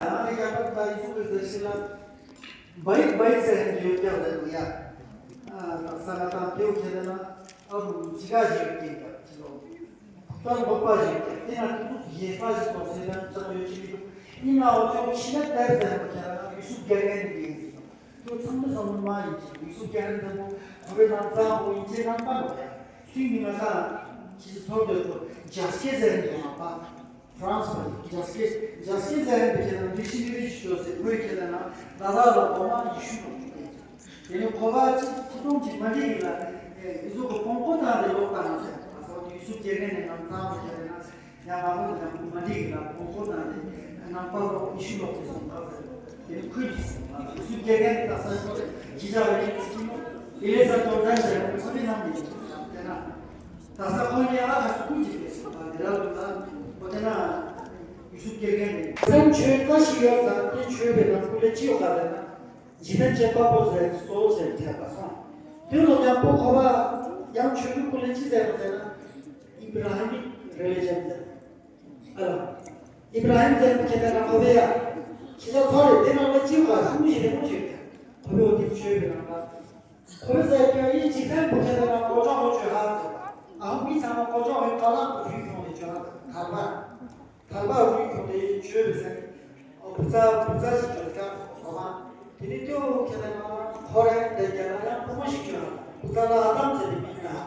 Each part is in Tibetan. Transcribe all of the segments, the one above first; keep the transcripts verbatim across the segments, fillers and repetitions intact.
ང་རེ་ཡག་པར་ད་ཡིག་གཟུགས་ཀྱི་ཟེར་ཞིག་ལ། བ་ཡིག་བ་ཡིག་ཟེར་ཡང་ཡོད་ཀྱང་ཟེར་འདུག་ཡ། ཨ་ས་ང་དང་དེའུ་ཁྱེད་ལ་ན་ཨ་རུ་ཅི་ག་ཞིག་ཡོད་ཀྱིན་ཀྱང་ཅི་ལོ། ད་ལོག་པ་ཞིག་ཀྱང་དེ་ན་དུ་ཡེ་པ་ཞིག་ཏོག་ཟེར་ན་ཅང་ཡོད་ཀྱི་མི་འདུག་ཡིན་ནའང་དེའུ་ཤི་ན་ཏེར་ཟེར་པ་ཁྱེད་ལ་ན་ཡུ་སུབ་རྒྱལ་ངན་འདི་ཡིན་ཀྱི་འདུག་དེའུ་ཚང་མ་ཚང་མ་མ་ཡིན་ཀྱི་ཡུ་སུབ་རྒྱལ་ངན་འདི་མོ་ཁོ་པའི་ནང་ཙང་པོ་ཡིན་ཅེ་ནང་པ་ལོ་ཡ། ཁྱིང་གི་ང་ས་ཁྱི་ཚོར་འདོད་པོ་རྒྱ་སྐད་ཟེར་འདུག་ང་པ། ཧྥ་རན་སི་པ་རྒྱ་སྐད་རྒྱ་སྐད་ཟེར་ཡང་འདི་ཁྱེད་རང་འདི་ཤི་འདི་རེ་ཞིག་ཤོག་ཟེར་བོད་ཁྱེད་རང་ལ་ལ་ལ་གོ་མ་ཡི་ཤུ་ནོ། དེ་ནི་ཁོ་བ་ཅི་ཅི་ཏོང་ཅི་མ་འདི་ཡིན་ལ་ཡི་ཟུ་གོ་ཀོང་ཀོ་དང་དེ་ལོག་དང་ཟེར་ཨ་ས་བ་ཡུ་སུ་སྐྱེ་མཁན་ནས་ནང་ཚང་བ་ཁྱེད་རང་ཡང་ང་ཁོ་ནི་ནང་ཁུ་མ་འདི་ཡིན་ལ་ཀོང་ཀོ་དང་དེ་ནང་པ་ལོག་ཡི་ཤུ་ལོག་དེ་སོང་ཁ་ཟེར་དེ་ནི་ཁོས་ཡི་སུ་སྐྱེ་མཁན་ནི་ད་ས་ཡི་ཁོ་ལ་ཁྱི་ཅག་རེ་ཅི་ནོ་དེ་ལས་ས་དོན་དང་ཟེར་ཁོ་ནི་ནང་མི་ཡིན་དེ་ན། ད་ས་ཁོ་ནི་ཨ་ཁ་སུ་ཀུ་ཅི་ལས་སུ་བ་དེ་ལ་ལུ་ལ་ཁོ་དེ་ན་ཡུ་སུ་སྐྱེ་མཁན་ནི་སེམས་ཆོས་རྩ་ཞིག་ཡོད་ཙང་དེ་ཆོས་པའི་ནང་ཁུ་ལས་ཅི་ཡོད་ག་ཟེར་ན་འཇིག་རྟེན་བཅས་པ་པོ་ཟེར་གཙོ་བོ་ཟེར་ཐེབས་པ་སོང་། དེ་ལོ་ཡང་པོ་ཁོ་བ་ཡང་ཆོས་ལུགས་ཀུ་ལས་ཅི་ཟེར་རོ་ཟེར་ན་ཨི་བྷ་ར་ཧི་མིག་རི་ལི་ཇན་ཟེར། ཨ་ལ། ཨི་བྷ་ར་ཧིམ་ཟེར་ཁྱེད་ད་ན་ཁོ་བེ་ཡ། ཁྱེད་ད་ཚོ་རེ་དེ་ནང་ལ་ཅི་བ་ཤུ་མི་ཞིག་རེ་མོ་ཞིག་ཁོ་བེ་འོ་དེ་ཆོས་པའི་ནང་ལ། ཁོ་བེ་ཟེར་ཁྱོད་ཡིན་ཅི་ཐན་བུ་ཁྱེད་ད་ན་གོ་ཅོག་གོ་ཆོས་ཧ་ཟེར། ཨ་ཧུ་མི་ཚང་མ་གོ་ཅོག་གོ་ཀ་ལ་གོ་ཞུས་ཁྱོང་དེ་ཆོས་ཧ་ཟེར། ཐར་པ། ཐར་པ་རུ་ཁྱོང་དེ་ཆོས་པའི་ཟེར། ཨོ་བུ་ཚ་བུ་ཚ་ཞིག་ཆོས་ཀ་ཁོ་མ། དེ་ནི་ཏེའུ་ཁྱེད་ལ་ང་ཁོ་རེ་འདི་རྒྱ་ལ་ཡང་བུ་མོ་ཞིག་བྱོས་ལ་བུ་ཚ་ལ་ཨ་དམ་ཟེར་ནི་མིང་དང་།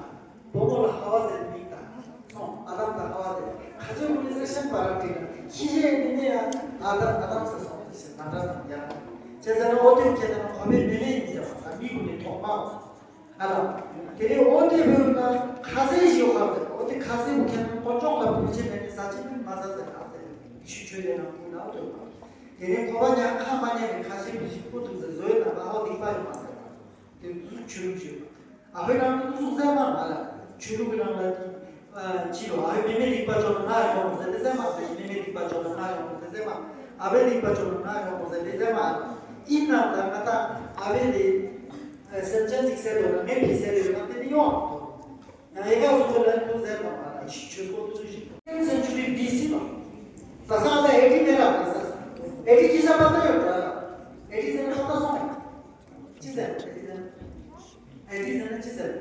བུ་མོ་ལ་ཧ་བ་ཟེར་ནི་མིང་དང་། སོང་ཨ་དམ་དང་ཧ་བ་དེ་ཁ་ཆེ་བུ་ནི་ཟེར་ཤན་པ་ར་ཏི་ན་ཤི་ཤེ་ནི་ནི་ཡང་ཨ་དམ་ཨ་དམ་ཟེར་སོང་ཟེར་ན་འདྲ་དང་ཡང་། བྱས་ཟེར་ན་ཨོ་ཏེའུ་ཁྱེད་ལ་ཁོ་མོའི་མི་ལས་ཡིན་ཟེར་བ་དང་མི་བུ་ནི་ཐོག་མ། ཨ་ལ། དེ་ནས་འོ་དེ་བོད་ན་ཁ་ཟས་ཞིག་ཡོད་ཁ་ཟས། འོ་དེ་ཁ་ཟས་བུ་ཁྱེད་ནང་དཀོན་མཆོག་ལ་བུ་ཆེ་མེད་ནས་ཟ་ཆེ་མེད་མ་ཟ་ཟེར་ཁ་ཟས་ཡེ་ཤུ་ཆོས་ལས་ནང་བུ་ན་འོ་དེ་བ། དེ་ནས་ཁོ་བ་ཉག་ཁ་མ་ཉན་ནས་ཁ་ཤས་བུ་ཞིག་སྐུ་འདུག་ཟེར་བཟོས་ན་མ་ཧོ་སྡིག་པ་ཡོད་མ་ཟེར་བ། དེ་ཚུ་ཆོས་ལུགས་ཆོས་ཨ་ཧོའི་ནང་དུ་ཚུགས་ཟེར་མ་མ་ལ་ཆོས་ལུགས་ཀྱི་ནང་ལ་ཅི་ལོ་ཨ་ཧོའི་མེ་མེ་སྡིག་པ་ཆོག་ན་ང་ཡོང་ཟེར་ཏེ་ཟེར་མ་ཟེར་མེ་མེ་སྡིག་པ་ཆོག་ན་ང་ཡོང་ཟེར་ཟེར་མ་ཨ་ཧོའི་སྡིག་པ་ཆོག་ན་ང་ཡོང་ཟེར་ཏེ་ཟེར་མ་ཨིན་ན་ད་ང་ད་ཨ་ཧོའི་དེ། སེམས་ཅན་ཅིག་ཟེར་འདོད་ན་མེད་པའི་ཟེར་འདོད་ན་དེ་ནི་ཡོང་། ཡང་ཨེ་ག་སུ་ལ་ལན་དུ་ཟེར་བ་མ་ལ་ཆོས་གོ་ཏུ་ཞིག་སེན་ཅུ་རི་བི་སི་ལ། ད་ས་ད་ཨེ་ཌི་མེད་ལ་ད་ས་ཨེ་ཌི་ཁྱི་ཤ་པ་ད་ཡོད་ད། ཨེ་ཌི་ཟེར་ན་ད་སོང་། ཅི་ཟེར་ཨེ་ཌི་ཟེར་ན། ཨེ་ཌི་ཟེར་ན་ཅི་ཟེར།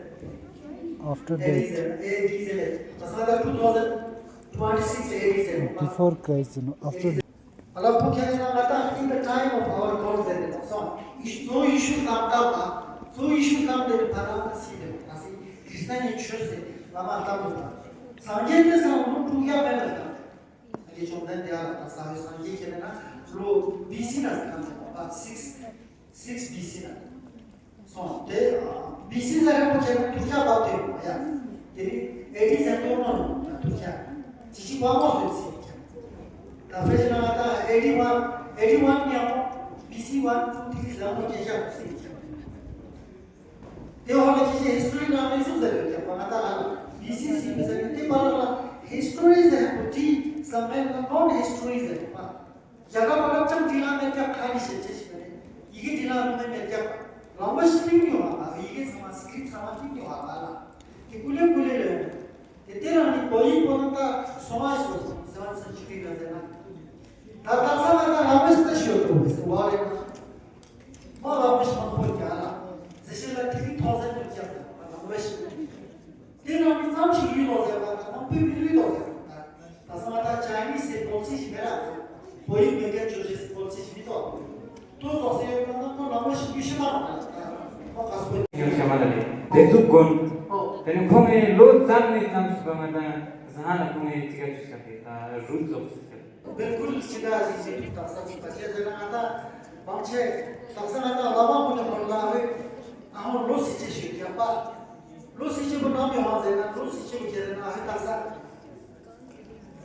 After ཨེ་ཌི་death. ཟེར་ན་ཨེ་ཌི་ཟེར་ན་ད་ས་ད་two thousand twenty six ཨེ་ཌི་ཟེར་ན། Before Christ, you know, after ཨ་ལ་བུ་ཁྱེད་ན་ང་དང་in the time of our God ཟེར་ནས་སོང་། ཡེ་ཤུ་གཙོ་བོ་ཡེ་ཤུ་ལྷམ་བཏབ་པ། གཙོ་བོ་ཡེ་ཤུ་ལྷམ་དེ་ནི་ཕ་ར་ན་སི་དེ་ད་སི་ཁྲི་སྟན་ནི་ཆོས་སེ་བླ་མ་ལྟ་བུ་དང་། སངས་རྒྱས་དེ་སང་ལོ་དྲུག་བརྒྱ་མེད་ལ་དང་། སངས་རྒྱས་བཅོམ་ལྡན་འདས་ཨ་ལ་དང་ས་བོའི་སངས་རྒྱས་ཁྱེད་ན་ལོ་བི་སི་ན་སི་ཁམས་ཚན་པ་six six B C ན། སོང་དེ་བི་སི་ཟེར་རན་པོ་ཁྱེད་ན་དུར་ཁྱག་བབ་དེ་ཡོང་ཡ། དེ་ནི་ཨེ་ཌི་ཟེར་ཏོ་མ་ནོ་དུར་ཁྱག་ཅི་ཅི་བ་མོ་སོད་སི་ཁྱག་ད་ཕེ་ཞི་ན་ང་ད་ཨེ་ཌི་ཝན་ཨེ་ཌི་ཝན་ཉམ་མོ་བི་སི་ཝན་ཏུ་ཐིག་ཟ་མོ་ཁྱེད་ཁྱག་སི་ཁྱག་དེ་ཧོ་ལ་ཁྱེད་ཀྱི་ཧི་སི་ཊོ་རི་ནང་ལ་སུ་ཟེར་ཡོད་ཀྱང་པ་ང་ད་ཨ་བི་སི་སི་བི་ཟེར་ཡོད་དེ་པ་ལ་ལ་ཧི་སི་ཊོ་རི་ཟེར་ཧ་པོ་ཏི་ཟ་མེད་ན་ནོན་ཧི་སི་ཊོ་རི་ཟེར་ཡོད་པ། རྒྱ་གར་བ་ལ་ཅང་དྲི་ལ་མེད་ཀྱང་ཁ་ནི་ཤེས་ཆེ་ཞིག་རེད། ཡི་གེ་དྲི་ལ་རུ་མེད་མེད་ཀྱང་ལམ་བ་ཞིག་ཏིང་ཡོང་བ་ལ་ཡི་གེ་ཚང་མ་སི་ཀི་རིབ་ཚང་མ་ཏིང་ཡོང་བ་ལ་ལ། དེ་ཀུ་ལེ་ཀུ་ལེ་རེད། དེ་དེ་རང་ནི་བོད་ཡིག་པོ་ན་ད་སོ་མ་སོ་སོ་ཟེར་བ་ཚང་ཆུ་ཏིང་ལ་ཟེར་ན། ད་ད་ཚང་མ་ད་ལམ་བ་ཞིག་ད་ཤོད་དོ་ཟེར་བ་རེད། མ་ལམ་བ་ཞིག་མང་པོ་ཀྱང་ལ་ཟེར་ཤེས་ལ་དེ་ནི་ཐོག་ཟེར་དུ་ཀྱང་ལམ་བ་ཞིག་དེ་རང་གི་ཙམ་ཞིག་ཡུལ་ལོ་ཟེར་བ་དང་ནང་པའི་མི་ལུས་ལོ་ཟེར་བ་དང་། ད་སང་ད་ཅའི་ནིས་སི་པོ་ལི་སི་ཞིག་མེད་ལ། བོད་ཡིག་མེད་མཁན་ཆོས་ཅན་སི་པོ་ལི་སི་ཞིག་མི་ཐོག་ཏོ་ཙོགས་སེ་ཡོད་ན་ཁོ་ལ་མོ་ཞིག་ཡུལ་ཤི་མ་རོགས་ད་ཁོ་ག་སུ་བོད་ཡིག་ཤ་མ་ལ་ལས་དེ་ཚུགས་དགོན། དེ་ནི་ཁོང་ངས་ལོ་ཙམ་ནས་ཙམ་ཞིག་པ་ང་དང་ཟ་ཧ་ལ་ཁོང་ངས་ཅི་ག་ཅུ་ས་གི་ད་རུ་ཙོགས་སི་ཟེར། བེལ་ཀུལ་ཅི་འདྲ་ཞིག་ཞིག་དག་ས་ཅིག་པ་ཅེ་ཟེར་ན་ང་ད་བང་ཆེ་དག་ས་ང་ད་ལ་བ་མུ་ནི་མོ་ལ་ཧོས་ཨ་ཧོ་ལོ་སི་ཅེ་ཞིག་རྒྱབ་པ། ལོ་སི་ཅེ་བུ་ནམ་ཡོང་བ་ཟེར་ན་ལོ་སི་ཅེ་བུ་ཁྱེད་ན་ཧོས་དག་ས་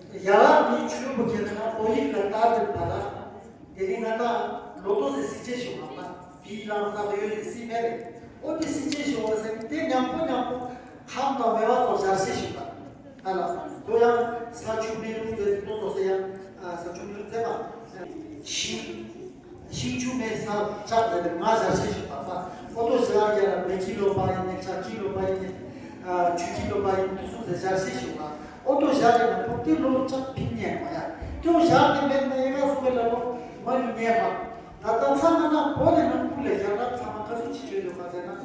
ཡ་ལ་མི་ཆུ་བུ་ཁྱེད་ན་བོད་ཡིག་ལ་ལྟ་བུ་ད་ལ་དེ་ནི་ང་ད་ལོ་ཏོ་ཟེར་སི་ཅེ་ཞིག་མ་པ་བི་ལང་ས་བེ་ཡོད་ཟེར་སི་མེ་རེད། ཨོ་དེ་སི་ཅེ་ཞིག་བ་ཟེར་ནི་དེ་ཉམ་པོ་ཉམ་པོ་ཁམ་དང་མེ་བ་ཚོ་ཞར་སི་ཞིག་པ། ཨ་ལ། ཁོ་ཡང་ས་ཆུ་མེ་རླུང་ཟེར་ཏེ་ཏོ་ཏོ་ཟེར་ཡང་ཨ་ས་ཆུ་མེ་རླུང་ཟེར་བ། ཤིང་ཤིང་ཆུ་མེ་ས་ལྕགས་ཟེར་ཏེ་ང་ཞར་ཤེས་ཤིག་པ་པ། ཨོ་ཏོ་ཞར་རྒྱ་ལ་མེ་ཁྱི་ལོ་པ་ཡིན་ནས་ལྕགས་ཁྱི་ལོ་པ་ཡིན་ནས་ཨ་ཆུ་ཁྱི་ལོ་པ་ཡིན་ཏུ་སུ་ཟེར་ཞར་ཤེས་ཤིག་པ། ཨོ་ཏོ་ཞར་རྒྱ་ལ་ཕོ་ཏི་ལོ་ལྕགས་ཕིན་ཉན་མ་ཡ། ཏེའོ་ཞར་ཏེ་མེད་ན་ཨེ་ང་སུ་མེ་ལ་ལོ། མ་ནི་ཉན་པ། ད་ལྟ་ཚང་མ་ན་བོད་ནས་ནང་ཁུལ་ལ་ཡ་རབས་ཚང་མ་ག་ཚོད་ཅིག་བྱོས་འདུག་ག་ཟེར་ན།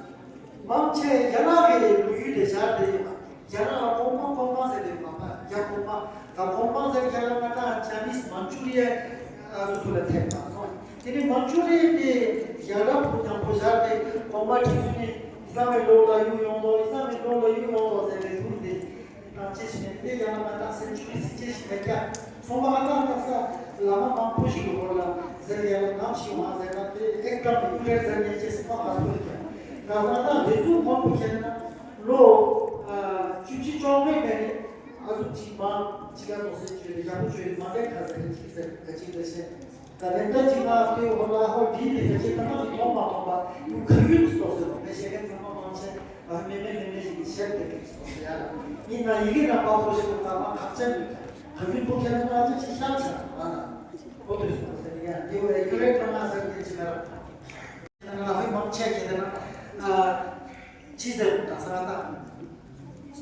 མང་ཆེ་ཡ་རབས་ཀྱི་ལོ་རྒྱུས་དེ་ཤར་བསྡད་ཡོད་པ། ཡ་རབས་ལ་གོང་མ་གོང་མ་ཟེར་བའི་མ་པ་ཡ་གོང་མ། ད་གོང་མ་ཟེར་ཁྱེད་རང་ང་ད་ཅཱ་ནིས་མན་ཅུ་རི་ཡ་ཨ་ཟུ་ཚོ་ལ་ཐེབས་པ་སོང་། དེ་ནི་མན་ཅུ་རི་ཡ་དེ་ཡ་རབས་བུ་མཉམ་པོ་ཤར་ཏེ་གོང་མ་ཁྲི་ཚུ་ནི་ཨི་ས་མའི་ལོག་ལ་གཡུག་ཡོང་ལོ། ཨི་ས་མའི་ལོག་ལ་གཡུག་ཡོང་ལོ་ཟེར་བའི་ལུགས་དེ། དང་ཅི་ཞིག་ནས་དེ་ཡང་ང་དང་སེམས་ཆུང་སྲིད་ཅེས་ཞིག་མེད་ཀྱང་། ཚོང་པ་ང་དང་དག་ས་བླ་མ་མང་པོ་ཞིག་གི་འོག་ལ་ཟེར་ཡང་ནམ་ཞིག་ཡོང་ཟེར་ན་དེ་ཨེག་ཀྲམ་གི་ཡུ་རེད་ཟེར་ནས་ཅེས་སུ་མ་མ་ཐོས་ཀྱང་། ང་ང་དང་ལས་འཛུགས་མང་པོ་བྱས་ན་ལོ་བཅུ་བཞི་བཅོ་ལྔའི་མེད་ནས་ཨ་ཟུག་ཅིག་མ་ཅི་ལ་ལོ་ཟེར་བཅོས་ཡག་པོ་བཅོས་མ་རེད་ཁ་ཟེར་ཅིག་ཟེར་ག་ཅིག་ལ་བཤད། ད་ལན་ད་ཅིག་ང་དེ་འོ་ལ་ཧོ་འདི་དེ་ག་ཅིག་ད་ནང་གི་མཐོང་མ་མཐོང་པ་ཡུ་ཁ་ཡུལ་སོགས་སོགས་མེ་ཤེས་མཁན་ཚང་མ་མང་ཆེ་ཨ་མེ་མེ་མེ་མེ་ཞིག་གི་ཤེར་དེ་གི་སོགས་ཡ་ལ་ཡིན་ན་ཡི་གེ་ནང་པ་ཧོ་ཞིག་ད་མ་ཁག་ཅན་ཡོད་ཀྱང་ཁ་ཡུལ་པོ་ཁྱེད་རང་ང་ཅིག་ཤང་ཆ་ང་ན་ཨོ་དེ་སོགས་ཟེར་ཡ་དེ་འོ་ཡ་ཡུ་རེད་ད་ང་ཟེར་གི་ཅི་མེད་ར། ང་ཧོ་མང་ཆེ་ཁྱེད་རང་ཨ། ཅི་ཟེར་ད་ས་ད།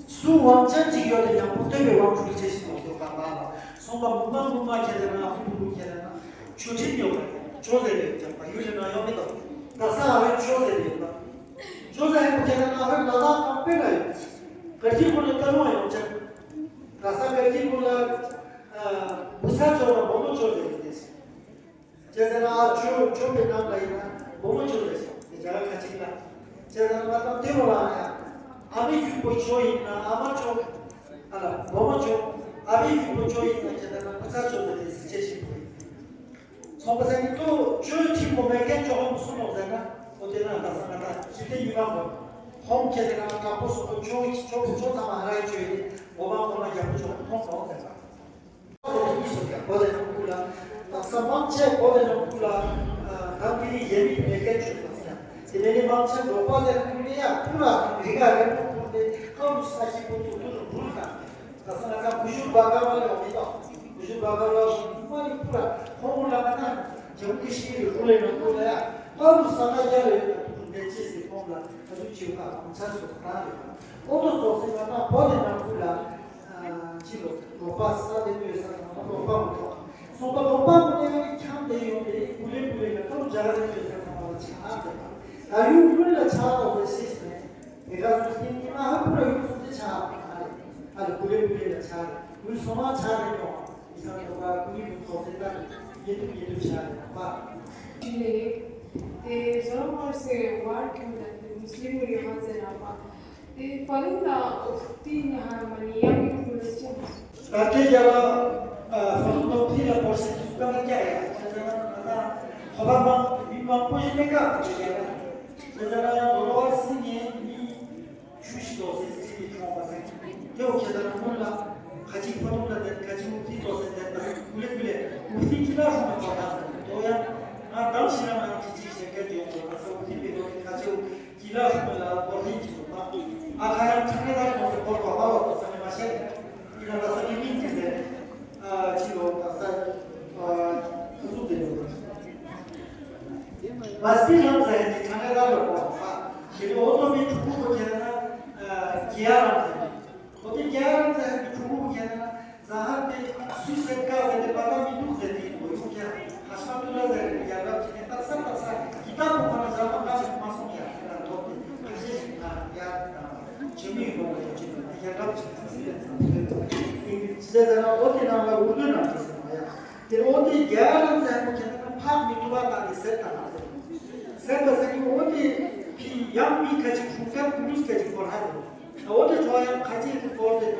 སུ་དབང་ཆ་ཅིག་ཡོད་ལ་ཡང་པོ་སྟོན་པའི་དབང་ཕྱུག་ཅེས་ཤིག་དང་སོགས་པ་མ་ལ་སོང་པ་མུ་མ་མུ་མ་ཁྱེད་ལ་ན་ཧུ་ཧུ་ཁྱེད་ལ་ན་ཆོས་ཁྲིམས་ཡོད་པ་ཆོས་ཟེར་ཡོད་ཀྱང་པ་ཡུལ་ལ་ན་ཡོད་མི་དང་ད་ས་ཨ་བའི་ཆོས་ཟེར་ཡོད་པ། ཆོས་ཟེར་ཡོད་ཁྱེད་ལ་ན་ཧུ་ལ་ལ་གང་པེ་ན་ཡོད། གར་གྱི་ཀུན་ལ་ལྟ་ལོང་ཡོང་ཆེ། ད་ས་གར་གྱི་ཀུན་ལ་བུ་ས་ཆོས་ལ་བོ་མོ་ཆོས་ཟེར་ཡོད་དེ། ཅེས་ཟེར་ན་ཨ་ཆོས་ཆོས་པའི་ནང་ལ་ཡིན་ན་བུ་མོ་ཆོས་ཟེར་ཞིང་དེ་རྒྱ་གར་ཁ་ཅིག་ལ། ཅེས་ཟེར་ན་མ་དང་དེ་བོ་ལ་ཡང་ཨ་མའི་རྒྱུད་པོ་ཆོས་ཡིན་ན་ཨ་མ་ཆོས། ཨ་ལ་བུ་མོ་ཆོས། ཨ་མའི་རྒྱུད་པོ་ཆོས་ཡིན་ན་ཅེས་ཟེར་ན་བུ་ཚ་ཆོས་ཟེར་ཏེ་ཟེར་ཅེས་ཤིག་བུ་ཡིན། ཚོང་པ་ཟེར་ནི་ཏོ་ཆོས་ཁྲིམས་པོ་མེད་མཁན་ཆོག་གམ་སུ་ནོག་ཟེར་ན་ཨོ་དེ་ན་ད་ས་ང་ད་ཅི་སྟེ་ཡིན་ན་བོ། ཧོམ་ཁྱེད་ཟེར་ན་དྲག་པོ་སོགས་པོ་ཆོས་ཆོས་ཆོས་ཚང་མ་ཧ་ར་ཡི་ཆོས་ཡིན་འོ་མ་འོ་མ་རྒྱ་པོ་ཆོག་ཧོམ་ནོག་ཟེར་བ། གོ་དེ་གཉིས་སུ་ཀྱང་གོ་དེ་ནང་ཁུལ་ལ། དག་ས་མང་ཆེ་གོ་དེ་ནང་ཁུལ་ལ། ད་མི་རིགས་ཡས་མི་མེད་མཁན་བྱུང་སོང་ཟེར། དེ་ནས་ནི་མང་ཆེ་ལོག་པ་ཟེར་ཁུལ་ནི་ཡ་ཕུ་ར་རི་ག་རེ་མོ་ཁུལ་ནས་ཁ་ལུ་ས་ཞིག་པོ་ཐུག་ཐུག་རུ་འབུར་དང་། དག་ས་ང་ཚ་གུ་ཤུ་བ་ག་བ་ལ་ཡོང་མི་དང་། གུ་ཤུ་བ་ག་བ་ལ་ཡོང་མི་མ་ནི་ཕུ་ར་ཁོང་ལ་ང་ཚ་ཇམ་གི་ཤི་རི་ཁུལ་ལས་ནང་ཁུལ་ལ་ཡ་ཁ་ལུ་ས་ན་རྒྱ་ལ་ཡོད་ན་ཐུག་འདས་ཅི་སི་ཁོང་ལ་ང་ཚོ་ཆེ་བ་གང་ཆ་སོ་ད་རེད། ཨོ་ཏོ་ཙོག་སི་ང་ཚ་བོད་ནས་ནང་ཁུལ་ལ། ཅི་ལོ་ལོག་པ་ས་དེ་མོས་ས་ཚང་མ་ལོག་པ་མོ་ཐོག་སོང་པ་ལོག་པ་མོ་ནས་ཁྱམས་དེ་ཡོང་དེ་ཀུ་ལེ་ཀུ་ལེ་ལ་ཏོ་འཇག་རེ་མོས་ས་ཚང་མ་ལ་ཆ་ཨ་ཟེར་བ། ད་ཡུལ་ཀུན་ལ་ཆ་ཏོག་ཟེར་ཤེས་ཤེས་ནས་དེ་ག་སུ་ཤེས་ནི་ང་ཧ་ཕུ་ར་ཡུལ་སུ་དེ་ཆ་ཨ་རེ་ཨ་ལ་ཀུ་ལེ་ཀུ་ལེ་ལ་ཆ་རེ་ཡུལ་སོ་མ་ཆ་རེ་ཡོང་ཨི་ས་ལོག་པ་ཀུ་ལེ་ཀུ་ལེ་ཐོག་སེ་ད་ཡེ་ཏུ་ཡེ་ཏུ་ཆ་རེ་ཡོང་པ། ཅི་ལེ། དེ་ཟོར་མོར་སེ་ཝར་ཁྱོད་ད་མུ་སླིམ་རེ་མ་ཟེར་ར་པ། དེ་ཕ་ལུང་ལ་ཨོ་ཏི་ནི་ཧ་མ་ནི་ཡང་ཡོད་མི་ལ་ཅི། ད་ལྟའི་རྒྱ་ལ་ཕ་ལུང་དང་ཕི་ལ་བོར་ཤིང་སུ་ཀ་ན་རྒྱ་ཡ་ཅེ་ཟེར་ན་ང་ད་ཁོ་པ་མང་མི་མང་པོ་ཞིག་མེད་ཀ་ཅེ་ཟེར་ན་ཅེ་ཟེར་ན་ཡང་ལོ་ལོ་བ་སི་ནི་མི་ཆུ་ཞིག་ལོ་སི་སི་ནི་ཁྱོང་པ་ཟེར་དེ་འོ་ཁྱེད་ད་ན་སྔོན་ལ་ཁ་ཅིག་ཕ་ལུང་ལ་བསྡད་ཁ་ཅིག་ཨུ་ཏི་ལོ་སི་བསྡད་པ་ཟེར་ཀུ་ལེ་ཀུ་ལེ་ཨུ་ཏི་ཀི་ལ་ཧྲུང་ན་པ་ད་ཟེར་དོ་ཡང་ང་དམ་ཞིག་ན་ང་ཅི་ཅིག་ཞེ་ཀ་ཅེ་འོ་ད་ས་ཨུ་ཏི་པེ་ལོ་ཁ་ཅིག་ཨུ་ཀི་ལ་ཧྲུང་ལ་བོར་ཧིན་གྱི་ལོ་པ། ཨ་ཁ་ཡང་ཁྲ་ནེ་ད་ལོ་སེ་བོར་བ་མ་བ་དོ་ས་ནེ་མ་ཤེས། ཨི་ན་ད་ས་ནེ་མིན་གྱི་ཟེར། ཨ་ཅི་ལོ་ད་ས་ཨ་ཁ་སུ་ཟེར་ཡོད། མ་སི་རམ་ཟེར་ཡང་ཁྲ་ནེ་ད་ལོ་པ། དེ་ནི་ཨོ་ཏོ་མི་ཕྲུ་གུ་གོ་ཁྱེད་ན་ཨ་རྒྱལ་རམ་ཟེར། ཨོ་དེ་རྒྱལ་རམ་ཟེར་ཡང་ཕྲུ་གུ་གོ་ཁྱེད་ན། ཟ་ཧར་ཏེ་སུས་ཟེར་ཀ་ཟེར་ཏེ་པ་ཏ་མི་འདུག་ཟེར་ཏེ་ཡིན་གོ་ཡོང་ཀྱང་ཧ་ཤ་ཏུ་ལ་ཟེར་ཏེ་ཡ་རབས་ཀྱི་ནས་ཏག་ས་ཏག་ས་ཀི་ཏ་པོ་ཁོ་ན་ཟ་མ་ཀ་ཞིག་མ་སོང་ཡ་ཁྱེད་ལ་ཐོབ་སྟེ་ཁ་ཤས་ཤིག་ན་ཡ་ད་ཇི་མི་ཡོང་བ་ཡོང་ཅི་ཡོང་ཡ་རབས་ཀྱི་ཐུགས་སྲས་ལ་ཚང་ཟེར་ཏེ་ཅི་ཟེར་ཟེར་ན་ཨོ་ཏེ་ནང་ལ་འུར་རྡོའི་ནང་དུ་ཟེར་བ་ཡ་དེ་ཨོ་ཏེ་རྒྱལ་རབས་ཟེར་མོ་ཁྱེད་ན་ཕག་མི་ཐུབ་པ་དང་ནི་ཟེར་ད་ཧ་ཟེར་ཟེར་ད་ཟེར་ནི་ཨོ་ཏེ་ཕི་ཡང་མི་ཁ་ཅིག་ཁྲུང་ཀ་ཀུ་ལུས་ཁ་ཅིག་སྐོར་ཧ་ཟེར་ཨོ་ཏེ་ཁྲོ་ཡང་ཁ་ཅིག་སྐོར་ཏེ་ན།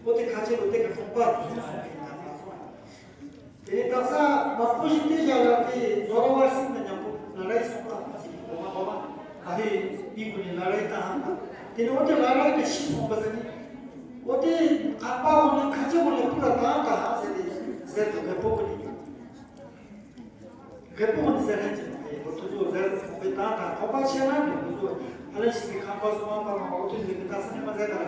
ཨོ་དེ་ཁ་ཆེ་ལོ་དེ་ག་སོང་པ་སོང་སོང་གི་ད་མ་སོང་། དེ་ནས་དག་ས་མ་ཕོ་ཞིག་དེ་ཞག་ལ་དེ་ཛོ་ར་བར་སིང་དང་མཉམ་པོ་ལ་རའི་སོང་པ་ཁ་ཆེ་གི་གོ་མ་གོ་མ་ཨ་ཧེ་མི་ཀུན་ནས་ལ་རའི་ད་ཧང་པ། དེ་ནས་ཨོ་དེ་ལ་རའི་དེ་ཤི་སོང་པ་ཟེར་ནི། ཨོ་དེ་ཁ་པ་འོ་ནི་ཁ་ཆེ་འོ་ནི་ཕུ་ལ་ད་ཧང་ད་ཧང་ཟེར་ཏེ་ཟེར་དུ་མེ་ཕོ་ཀུན་ནི། རྒད་པོ་མི་ཟེར་ལན་ཅིག་དེ་ཁོ་ཚོ་ཟེར་ཁོ་པའི་ཏང་དང་ཁོ་པ་ཆེ་ན་འདི་ཁོ་ཚོ་ཧ་ལས་ཤིག་གི་ཁང་པ་སོ་མ་པ་མ་འོ་ཚོད་ཟེར་གི་ད་ས་ནས་མ་ཟེར་ག་ར་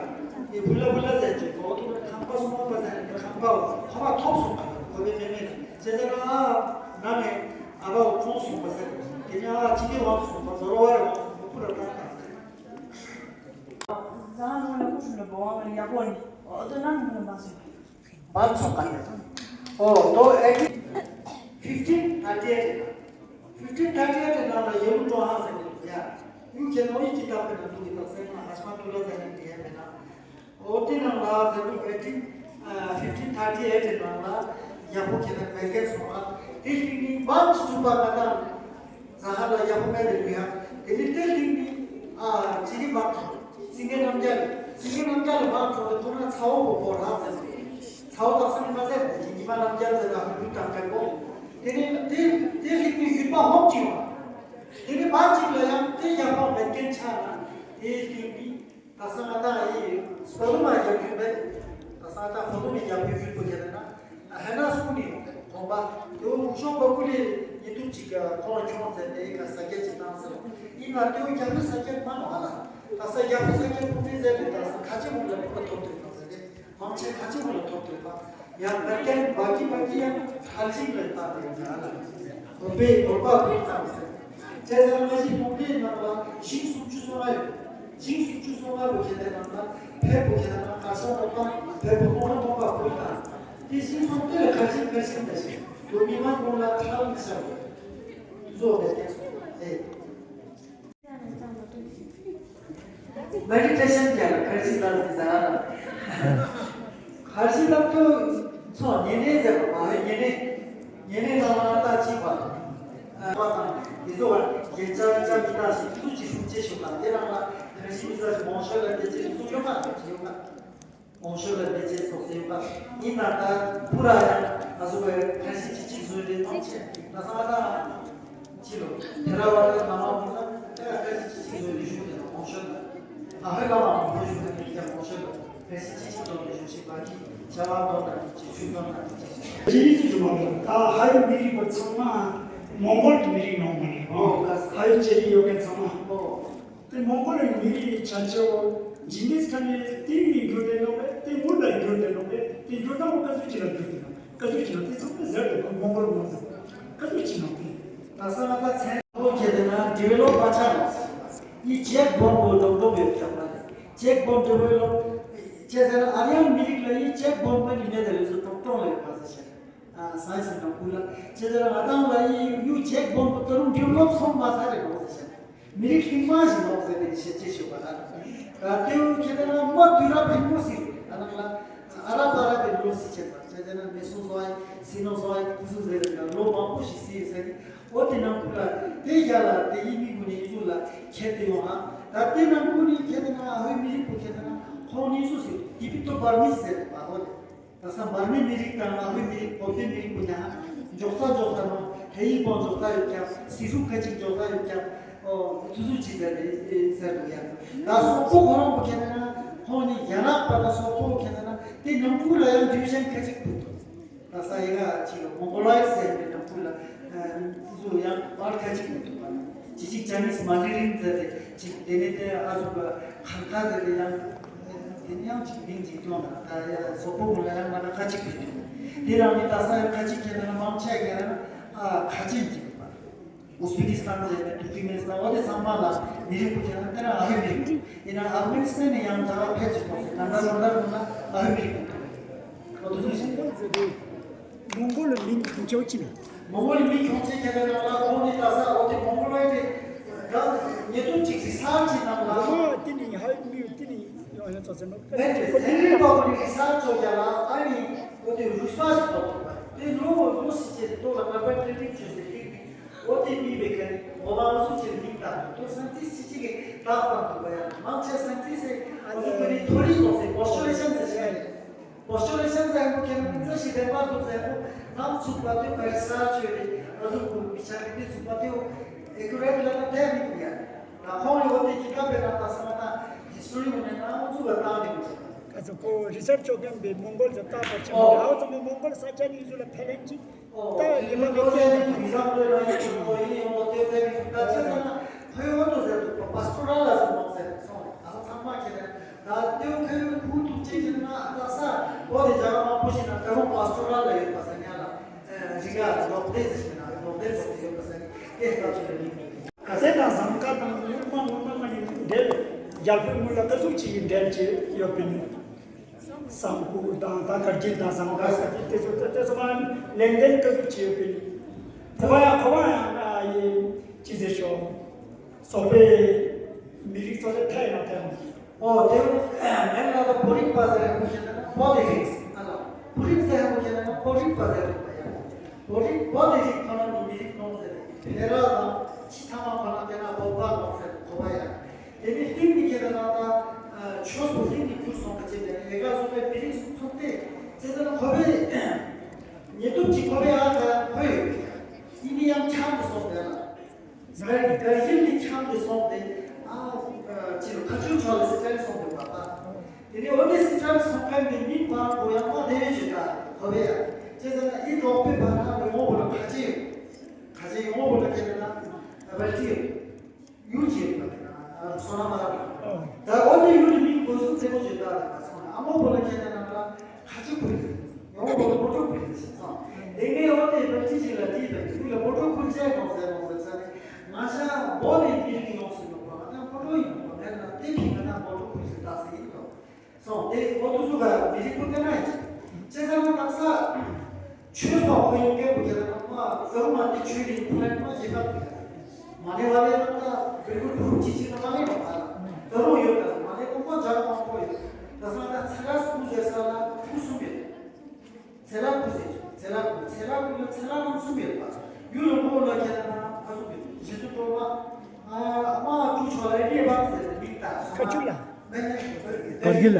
དེ་བུ་ལ་བུ་ལ་ཟེར་ཅིག་འོ་ཚོ་ཁང་པ་སོ་མ་པ་ཟེར་ནས་ཁང་པའོ་ཁོ་པ་ཐོབ་སོང་པ་ཁོ་པའི་མེ་མེ་ལ་ཟེར་ཟེར་ཨ་ན་ནས་ཨ་བའོ་ཁོང་སོང་པ་ཟེར་དེ་ནས་ཨ་ཅི་གེ་བང་སོང་པ་ཟོ་རོ་བ་རེ་བང་སོང་པ་བུ་ར་ཏང་ཏང་ཟེར། ཟ་ཧ་མོ་ལ་ཀུ་ཤུ་ལ་བོ་བ་ལ་ཡ་བོ་ནི་འོ་དོ་ན་མོ་ལ་མ་སོང་། བར་ཚོགས་ཀ་ནས་ཨོ་དོ་ཨེ་ཀི་ fifteen thirty eight རེད། fifteen thirty eight ནང་ལ་ཡེ་ལུ་ཀྲོ་ཧ་ཟེར་གྱི་འདུག་ཡ། ཡུལ་གྱི་ནོ་ཡི་ཀི་ཏབ་པའི་ནང་འདུག་གི། ད་སེམས་ལ་ཧ་ཤ་མ་ཏུ་ལ་ཟེར་ནས་འདི་ཡ་མེད་ན། འོ་དེ་ནང་ལ་ཟེར་ལུ་eighteen fifteen thirty eight ནང་ལ་ཡག་པོ་ཁྱེད་ནས་མེད་མཁན་སོང་ང་། དེ་ཤིག་ནི་བར་གྱི་ཚུགས་པ་ང་དང་ཟ་ཧ་ལ་ཡག་པོ་མེད་དེ་ལུས་ཡ། དེ་ནི་དེ་ཤིག་ནི་ཨ་ཅི་གི་བར་དང་། སེང་གེ་རྣམ་རྒྱལ། སེང་གེ་རྣམ་རྒྱལ་ལ་བར་དང་དེ་ཐོག་ན་ཚ་བོ་བོ་བོ་རག་ཟེར། ཚ་བོ་དག་ས་ནི་མ་ཟེར་དེ་ཉི་མ་རྣམ་རྒྱལ་ཟེར་ལ་ཧུ་ཀུན་དང་བྲལ་གོ། དེ་ནི་དེ་དེ་ཤིག་ནི་ཡུལ་པ་ཧོབ་ཅིག་བ། དེ་ནི་བར་གཅིག་ལ་ཡང་དེ་ཡག་པོ་མེད་མཁན་ཆགས་ན་དེ་ཤིག་ནི། ད་ས་ང་དང་ཡི་སོ་ལོ་མ་རྒྱབ་ཡོད་པས། ད་ས་ང་དང་སོ་ལོ་མའི་རྒྱབ་ཡོད་ཡོད་པོ་ཁྱེད་ན་ཧ་ན་སུ་ནི་ཡོང་པས་གོམ་པ་དེ་འུ་ཤོང་པ་ཀུ་ལི་ཡི་ཐུབ་ཅིག་ག་ཁོང་ཁྱོང་ཟེར་ཏེ་ཡི་ག་ས་རྒྱ་ཅིག་བཏང་ཟེར། ཡིན་ན་དེ་འུ་རྒྱབ་ཡོད་ས་རྒྱ་མ་ནོ་ཧ་ལ། ད་ས་རྒྱབ་ཡོད་ས་རྒྱ་ཕུག་ནི་ཟེར་ཏེ་ད་ས་ཁ་ཆེ་མོ་ལ་ཕུག་པ་ཐོབ་ཐུབ་ཐོབ་ཟེར་ཏེ། མང་ཆེ་ཁ་ཆེ་མོ་ལ་ཐོབ་ཐུབ་པ། ཡང་བད་ཀན་བ་ཀི་བ་ཀི་ཡང་ཁ་ལྗིག་ལ་བཏགས་ཏེ་ཡོད་ན་ལ། བོད་པའི་བོད་པ་བོད་ཙམ་ཟེར། བྱས་ཙང་ང་ཞིག་བོད་པའི་ནང་ལ་ཞིང་སུམ་ཅུ་སོ་ལྔ་ཡོད། ཞིང་སུམ་ཅུ་སོ་ལྔ་བོད་ཁྱེད་དེ་ནང་ལ་ཕེབས་བོད་ཁྱེད་དེ་ནང་ག་ས་བོད་པ་ཕེབས་བོད་ཁོང་ལ་བོད་པ་བོད་དང་། དེ་ཞིང་སོང་དེ་ལ་ཁ་ཆེ་ཁ་ཆེ་འདྲ་ཞིག་བོད་མི་མང་ཁོང་ལ་ཁ་ལ་མི་ཤར་བོད། བཟོ་བའི་སྐད་ཚོ་ཨེ། མེ་ཌི་ཊེ་ཤན་བྱས་ལ་ཁར་ཇི་ལྟར་ཟེར་ཟ་ཁར་ཇི་ལྟར་དུ་ཚོ་ཉེ་གནས་ཟེར་བ་མ་ཧེ་ཉེ་གནས། ཉེ་གནས་ནང་ལ་ལྟ་ཅིག་པ། པ་དང་དེ་ཚོ་བར་རྒྱན་ཆ་ཆ་མི་ལྟ་ཞིག་ཐུགས་ཀྱི་ཤུགས་ཆེ་ཤོས་དང་དེ་རང་ལ་ཁར་ཇི་མི་ཟ་ཞིག་མང་ཤོས་ལ་དེ་ཅི་ཐུགས་ཡོད་མ་ཐུགས་ཀྱི་ཡོད་མ། ཨོང་ཤོད་ལ་བདེ་སྐྱིད་ཚོགས་སུ་ཡོད་པ་ཡིན་ན། ད་པུ་ར་ཡང་ང་ཚོ་བས་ཁ་ཤས་ཅིག་ཅིག་བཟོས་ཏེ་གཏོང་ཆེད་ན་ས་མ་ད་ཅི་ལོ་དེ་ར་བ་ད་ན་མ་མོ་ན་ད་ཁ་ཤས་ཅིག་ཅིག་བཟོས་ཏེ་བཞུགས་ཏེ་ཨོང་ཤོད་ལ་ཨ་ཧོད་ལ་མ་མོ་བཞུགས་ཏེ་ཡང་ཨོང་ཤོད་ལ་ཁ་ཤས་ཅིག་ཅིག་གཏོང་ཏེ་བཞུགས་ཤིག་པ་གི་བྱ་བ་གཏོང་ན་ཅིག་ཆུ་གཏོང་ན་ཅིག་ཅིག་ཅི་ཡིན་ཅིག་བྱུང་བ་མོ་ད་ཧ་ཡོད་མི་རིགས་པ་ཚང་མ་མོང་གོལ་གྱི་མི་རིགས་ནང་མ་རེད། ཨོ་ཧ་ཡོད་ཅེ་ཡི་ཡོད་མཁན་ཚང་མ་ཨོ། དེ་མོང་གོལ་ལི་མི་རིགས་ཆ་ཆེ་བོ་ཇིན་ནིས་ཁ་ནས་དེ་ཡི་འགྱུར་དེ་ནོ་བས། དེ་མུ་ལ་འགྱུར་དེ་ནོ་བས། དེ་འགྱུར་ན་མོ་ཀ་ཚུ་ཅི་ལ་འགྱུར་དེ་ན་ཀ་ཚུ་ཅི་ན་དེ་ཚོ་ཀ་ཟེར་དེ་མོང་གོལ་མོ་ཟེར་ཀ་ཚུ་ཅི་ན་དེ། ད་ས་ང་ད་ཚན་ཧོ་ཁྱེད་དེ་ན་ཌི་ཝེ་ལོབ་པ་ཆགས་ལ་ཡི་ཅེག་བོམ་བོ་ཌོག་ཌོག་ཡོད་ཀྱང་ན་ཅེག་བོམ་ཌི་ཝེ་ལོབ་ཅེ་ཟེར་ན་ཨ་རི་ཡན་མི་རིགས་ལ་ཡི་ཅེག་བོམ་བོ་ནི་མེད་དེ་ལས་སུ་ཀྲོག་ཀྲོག་ལ་ཡོད་པ་ཟེར་ཤེས། ཨ་སའེན་སི་ནང་ཁུལ་ལ་ཇི་ལྟར་ང་དང་ལ་ཡི་ཡུ་ཅེག་བོམ་བུ་ཏ་རུང་ཌི་ཝེ་ལོབ་སོང་མ་ཚར་རེད་ལོ་ཟེར་བཤད། མི་རིགས་ལྷིང་མ་ཞིག་ལོག་ཟེར་ནས་བཤད་ཅེས་ཞུ་བ་ལ། ད་ལྟེའུ་ཁྱེད་ལ་མ་དུས་རབས་ཕིན་པོ་ཟིག་རེད། ཨ་ནང་ལ་ཨ་ར་པ་ར་པའི་ལོ་སི་ཆེན་པ་ཇི་ལྟར་མེ་སོང་སོ་ཨའི་སི་ནོ་སོ་ཨའི་ཀུ་སུ་ཟེར་རེད། ལོ་མང་པོ་ཞིག་སི་ཟེར་ནས་འོ་དེ་ནང་ཁུལ་ལ་དེ་རྒྱ་ལ་དེ་ཡི་མི་གུ་ནས་ཡི་ལ་ཁྱེད་དེ་ཡོང་ཧ། ད་དེ་ནང་ཁུལ་ནས་ཁྱེད་ལ་ཨ་ཧོའི་མི་རིགས་པོ་ཁྱེད་ལ་ཁོང་ནས་སུ་ཟེར་ཏི་པི་ཏོ་བར་མི་ཟེར་བ་འོ་དེ། ད་ས་འབར་མའི་མི་རིགས་དང་ཨ་ཧོའི་མི་རིགས་བོད་པའི་མི་རིགས་པོ་ཡང་འཇོག་ས་འཇོག་ས་ནང་ཧེ་ཡིག་པོ་འཇོག་ས་ཡོད་ཀྱང་སི་ཧྲུ་ཁ་ཅིག་འཇོག་ས་ཡོད་ཀྱང་ཨོ་ཐུ་ཐུ་ཅི་ཟེར་ཏེ་ཟེར་འདུག་ཡ། ད་སོག་པོ་ཁོ་རང་པོ་ཁྱེད་ན་ཁོང་ནི་རྒྱ་ནག་པ་དང་སོག་པོ་ཁྱེད་ན་དེ་ནང་ཁུལ་ལ་ཡང་ཌི་བི་ཤན་ཁ་ཅིག་ཕུད་འདུག་ད་ས་ཡི་ག་ཅིག་མོང་གོ་ལའི་ཟེར་བའི་ནང་ཁུལ་ལ་ཐུ་ཐུ་ཡང་པར་ཁ་ཅིག་ཕུད་འདུག་པ་ཅི་ཅིག་ཅ་ནིས་མན་ཌི་རིན་ཟེར་ཏེ་ཅིག་དེ་ནས་དེ་ཨ་ཟུག་ག་ཁང་ཁ་ཟེར་ཏེ་ཡང་། དེ་ནི་ཡང་གཅིག་མིང་གཅིག་སྐྱོང་དང་ད་ཡ་སོག་པོ་ལ་ཡང་མ་ན་ཁ་ཅིག་གི་དེ་རང་ནི་ད་ས་ཡ་ཁ་ཅིག་ཁྱེད་ན་མང་ཆེ་ག་ན་ཨ་ཁ་ཆེན་གཅིག་པ། ཨུ་སི་པི་ཀི་སི་ཐན་ཟེར་ནས་ཏུར་ཀི་མེ་ནི་སི་ཐན་འོ་དེ་ཚང་མ་ལ་མི་རིགས་པོ་ཁྱེད་ན་དེ་རང་ཨ་ཧོའི་མི་རིགས་ཡིན་ན་ཨབ་གྷ་ནི་སི་ཐན་ནས་ཡང་ད་ཕལ་ཆེར་སོང་ཟེར་ག་འདྲ་ལོ་འདྲ་རུང་ན་ཨ་ཧོའི་མི་རིགས་པོ་འོ་དེ་ཚོ་ཞིག་མོང་གོལ་ཟེར་དེ་མོང་གོལ་ལ་མིང་གི་ཁྱོད་ཅི་ན། མོང་གོལ་མི་ཁྱོད་ཅི་ཁྱེད་ན་ལ་ཁོང་ནི་ད་ས་འོ་དེ་མོང་གོལ་ལ་དེ་ད་ཉེ་དུ་ཅིག་རི་སར་ཅི་ནང་ལ། ཨོ་དེ་ནི་ཧ་མི་དེ་ནི་ཡོང་ཡོང་ཚོ་ཟེར་ནོ། མེད་དེ་ཟེར་རིན་པ་བོ་ནི་རི་སར་ཅོ་ཡ་ལ་ཨ་ནི་འོ་དེ་རུས་པ་ཞིག་ཐོབ་ཐུབ་པ་དེ་ལོ་ལོ་སི་ཅེ་དེ་ཏོ་ལ་ཀར་པན་ཊེ་ལིག་ཅོ་ཟེར་ཏིག་ཏིག་འོ་དེ་མི་བེ་ཁ་ནི་འོ་ལ་འོ་སུ་ཅེ་མིང་བཏགས་ཏོ་སན་ཏིས་ཅི་ཅི་གི་བཏགས་བཏགས་ཐུབ་པ་ཡ་མང་ཆེ་སན་ཏིས་སེ་འོ་དེ་ཁོ་ནི་ཐོ་རི་ཙོག་སེ་པོ་སི་ཅུ་ལེ་ཤན་ཟེར་ཞིག་རེད། པོ་སི་ཅུ་ལེ་ཤན་ཟེར་ཁོ་ཁྱེད་རང་ཚོ་ཞིག་བདེན་པ་འདུག་ཟེར་ཁོ་ནམ་ཚུགས་པ་དེ་ག་རེ་ས་ཆོས་རེད། ཨ་ཟུག་གུ་མི་ཆ་རེད། དེ་ཚུགས་པ་དེ་ཨེ་ཀུ་རེ་ཊི་ལ་ན་དེ་མི་འདུག་ཡ། ད་ཁོང་ཡོད་དེ་ཀི་ཏབ་པའི་ནང་ད་ས་མ་ད་ཧི་སི་ཊོ་རི་ངོ་ནས་ནང་ཚུགས་ལ་བཏང་ནས་འདུག་ཟེར། ཨ་ཚོ་ཁོ་རི་སར་ཆ་ཅོ་མཁན་པའི་མོང་གོལ་ཚོ་ལྟ་བར་ཆ་ཨོ། ཨ་ཚོ་མོ་མོང་གོལ་ས་ཆ་ནས་ཡུལ་ལ་ཕེ་ལེན་གྱི་ད་ཉི་མ་ལོ་ཙཱ་བའི་ཡིག་ཟམ་ལོས་ན་ཡིག་ཚོ་ཡིན་ཡོང་ལོ་ཏེ་ཙཱ་བའི་ད་ཅི་ཙམ་ན་ཁོས་འོ་དོ་ཟེར་འདུག་པ་པ་སི་ཊོ་རལ་ལ་སོང་ལོག་ཟེར་སོང་ཨ་ཚང་མ་ཁྱེད་རེད། ད་ལྟེའུ་ཁོས་ཁུ་ཐུག་ཅེས་ཀྱི་ན་ད་ས་འོ་དེ་རྒྱ་གར་མང་པོ་ཞིག་ན་ད་རུང་པ་སི་ཊོ་རལ་ལ་ཡོད་པ་ས་ཉ་ལ་རི་ག་ལོག་ལྟེ་ཟེར་ཞིག་ན་ལོག་ལྟེ་ཚོགས་ཏེ་ཡོད་པ་ས་ནི་ཨེ་ས་ཆུ་ལ་ཡིན། ག་ཚད་དང་ཟམ་ཁ་དང་ཡུལ་མང་མང་མང་མང་ཡིན་འདྲེ་རྒྱལ་པོའི་ངོས་ལ་ཀ་ཟུག་ཅིག་ཡིན་འདྲེ་ཅེས་ཡོད་པིན། བསམ་བཀུར་དང་ད་གར་གྱིན་དང་བསམ་དགའ་ས་ཀྱི་དེ་ཚོ་དེ་ཚོ་མ་ལེན་ཏེ་ཀ་ཟུག་ཅིག་ཡོད་པིན། གོ་བ་ཡང་གོ་བ་ཡང་ཨ་ཡེ་ཅི་ཟེར་ཤོག་སོག་པོའི་མི་རིགས་ཚོ་ལས་ཐད་ཡོང་ཐལ། ཨོ་དེ་ངན་ལ་ད་བོ་རིག་པ་ཟེར་ཡང་མི་ཤེས་ན་བོ་དེ་རིག་ཨ་ལ་བོ་རིག་ཟེར་ཡང་མི་ཤེས་ན་བོ་རིག་པ་ཟེར་རིག་པ་ཡ། བོ་རིག་བོ་དེ་རིག་ཁོ་ན་མི་མི་རིགས་ནོ་ཟེར་ཕེ་ར་དང་ཅི་ཚང་མ་ཁོ་ན་དེ་ན་བོ་པ་ནོ་ཟེར་གོ་བ་ཡ། དེ་ནི་ལྷིང་གི་ཁྱེད་ལ་ད་ཆོས་སུ་ལྷིང་གི་གྱུར་སོང་གི་ཅེས་ནས་ལས་ཀ་བཟོ་བའི་མི་རིགས་སུ་ཚུགས་ཏེ་ཅེས་ཟེར་ན་ཁོ་པའི་ཉེ་དུབ་ཀྱི་ཁོ་པའི་ཨ་ཁ་ཁོ་ཡོད་ཀྱི་ཡིན་ནི་ཡང་ཁྱམས་ཀྱི་སོང་དེ་ལ་གར་གར་ཡིན་ནི་ཁྱམས་ཀྱི་སོང་དེ་ཨ་ཅི་རུ་ཁ་ཆུ་ཆོག་ལ་སི་ཀྲན་སོང་དེ་པ་ད་དེ་ནི་འོ་དེ་སི་ཀྲན་སོང་མཁན་དེ་མིན་པ་གོ་ཡང་མ་དེ་བས་ཞིག་ད་ཁོ་པའི་ཡ་ཅེས་ཟེར་ན་ཨི་དོག་པའི་བར་ན་ལོ་ངོ་བོ་ལ་ཁ་ཆེ་ཡོད་ཁ་ཆེ་ཡོད་ངོ་བོ་ལ་ཁྱེད་ན་བལ་ཏི་ཡོད། ཡུལ་གྱི་བསོད་ནམས་མ་ལགས། ད་འོ་དེ་ཡུལ་གྱི་མིང་གོ་ཟུག་ཙེ་པོ་ཅིག་བཏགས་ནས་སོང་ན་ཨ་མོ་པོ་ལ་ཁྱེད་ན་ན་ལ་ཁ་ཆུ་ཁུལ་ཟེར། ཡོང་པོ་ལ་མོ་ཊོ་ཁུལ་ཟེར་ཞིག་སོང་། དེ་ནས་འོ་དེ་བལ་ཏི་ཅིག་ལ་དེའི་བལ་ཏི་ཁུལ་ལ་མོ་ཊོ་ཁུལ་ཅན་ཡོང་ཟེར་ཡོང་ཟེར་ས་ནས་ང་ཤ་བོ་ནས་དེ་རིང་ཡོང་ཟེར་ཡོང་པ་ང་ད་མོ་ཊོ་ཡིན་ཡོང་པ་མེད་ན་དེ་ཕྱིན་ང་ད་མོ་ཊོ་ཁུལ་ཟེར་བཏགས་ཟེར་ཡིན་ནོ། སོང་དེ་འོ་དུ་ཟུག་ག་མི་རིགས་པོ་དེ་ན་ཡིན་ཅེས་ཟེར་ན་དག་ས། ཆོས་པ་ཁོ་ཡིན་སྐད་པོ་རྒྱལ་ན་མ་ཟེར་མ་དེ་ཆོས་ལ་ཡིན་ཕུ་ལན་མ་རྗེས་ཁ་དུ་ཡ། མ་ནེ་བ་ལེ་ན་ད་བེ་གུ་ཕུ་ཅི་ཅི་ན་མ་ལེ་ན་བ་ལ་ད་རུང་ཡོད་ད་མ་ནེ་ཀོང་ཀོང་འཇག་མང་པོ་ཡོད། ད་ས་ན་ཚེ་ར་སྐུ་ཟེར་ས་ན་ཁུ་སུམ་ཡོད། ཚེ་ར་སྐུ་ཟེར་ཚེ་ར་སྐུ་ཚེ་ར་སྐུ་ལ་ཚེ་ར་རྣམ་གསུམ་ཡོད་པ། ཡུལ་ལ་མགོ་ལ་ཁྱེད་ན་ཁ་སུ་གི་རྗེས་སུ་སྤྲོ་བ། ཨ་མ་ཀུ་ཆོ་ལ་རེ་བ་ཟེར་མིག་ད་སོ་མ་ཁ་ཆུ་ལ། མེ་ནེ་ཁ་ཆུ་ལ།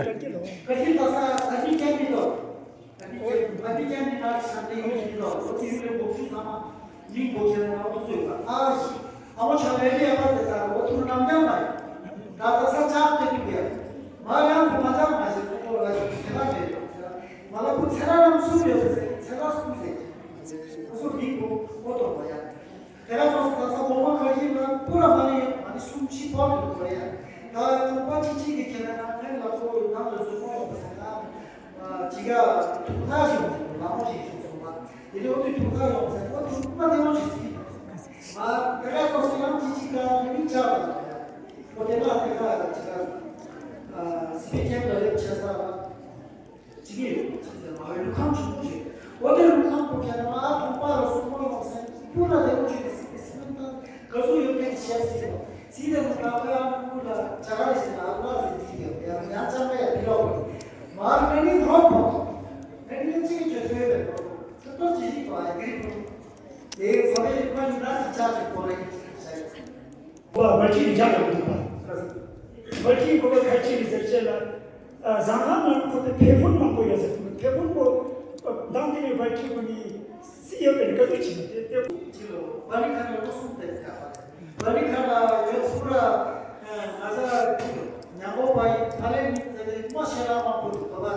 ཁ་ཆུ་ད་ས་ཨ་ནི་ཁྱེད་མི་དོ། ཨ་ནི་ཁྱེད་ཨ་ནི་ཁྱེད་མི་ད་ཤ་ཏེ་ཡུལ་མི་དོ། འོ་དེ་ཡུལ་ལ་མགོ་ཆུ་ཚང་མ་མིག་མགོ་ཁྱེད་ན་འོ་དུ་སོ་ཡོད་པ། ཨ་ཤི་ཨ་མ་ཆ་ལ་རེ་བ་ཟེར་ད་འོ་ཐུར་རྣམ་རྒྱང་མ་ཡོད། ད་ད་ས་ལྕགས་དེ་དུ་ཡ། མ་ཡང་དུ་མ་ལྕགས་མ་ཞེས་སོ་ཁོ་ལ་ཞེས་ཚེ་ལ་མེད་དོ། མ་ལ་ཁུ་ཚེ་ར་རྣམ་གསུམ་ཡོད་ཟེར་ཚེ་ར་གསུམ་ཟེར། ཁོ་ཚོ་མིང་པོ་ཨོ་ཏོ་བ་ཡ། དེ་ག་ཚོ་སོ་ད་ས་གོང་མ་ཁ་ཤིན་ན་པུ་ར་མ་ནི་ཡོད་མ་ནི་གསུམ་ཕྱི་པོ་དུ་གོ་ཡ། ད་གོང་པ་ཅི་ཅི་གི་ཁྱེད་ན་ནང་ལ་ཁོ་ནང་ལ་བཟོ་ཁོ་ཡོད་ཟེར་ན། ཅི་ག་ཐུག་ཐག་ཞིག་ལ་མོ་ཞིག་ཞིག་སོང་བ། དེ་ནི་ཨོ་ཏོ་ཐུག་ཐག་ཡོང་ཟེར་ཁོ་ཐུག་མ་དེ་མོ་ཞིག་ཟིན། མ་དེ་ག་ཚོ་སོ་ཡང་ཅི་ཅི་ག་ནི་མི་ཆགས་པ་ཡ། ཁོ་དེ་ན་དེ་ག་ཅི་ག་སི་པི་ཀེམ་ལ་ལེབ་ཆ་ས་བ། ཅི་གི་ཡོད་ཅི་ཟེར་མ་ལུས་ཁམས་ཆུང་ངུ་ཞིག་འོ་དེ་ལུས་ཁམས་པོ་ཁྱེད་མ་ཐོག་པ་ལ་སུ་མོ་ཡོང་ཟེར་སྤུ་ལ་དེ་མོ་ཞིག་གི་སི་པི་སི་མན་ཏང་ག་ཚོད་ཡོད་མཁན་ཤེས་སྲིད་དོ། སི་དེ་མོ་ཏང་ཁོ་ཡང་སྤུ་ལ་ཇ་ག་རེ་ཞིག་ལ་ཨ་ལ་ཟེར་དེ་ཡོད་ཡང་ཡང་ཅང་མེད་དེ་ལོག་གོ། མར་ནི་རོ་པོ་ནི་ཅི་གི་ཇོ་ཐོས་པའི་རོ་ཁྱོད་ཏོ་ཅི་ཞིག་ཏོ་ཨ་གི་རི་པོ་དེ་ཁོ་རེ་ཁོ་ནི་ན་ཅི་ཅག་གི་ཁོ་རེ་ཤེས། བ་བར་ཆད་ཀྱི་ཇ་ཡང་འདུག་པ། བར་ཆད་གོ་བ་ཁ་ཆེ་ཡི་ཟེར་བཤད་ལ། ཟང་ཧང་ནང་ཁོ་ཚོ་ཕེ་ཕུན་མང་པོ་ཡོད་ཟེར་དུས་ཕེ་ཕུན་པོ་མདང་དེ་ནས་བར་ཆད་གོ་ནི་སི་ཡོད་པའི་དཀའ་སྡུག་ཆེ་ནི་དེ་དེ་ཕུན་ཆེ་ལོ། བ་ནི་ཁ་ན་ལོ་གསུམ་དེ་ཀ་བ་བ་ནི་ཁ་ན་ཡོད་ཕུ་ར་ང་ཚ་ཉ་མོ་བ་ཡི་ཕ་ལེ་ནི་ཟེར་ནི་མ་ཤེས་ལ་མང་པོ་འདུག་ག་བ་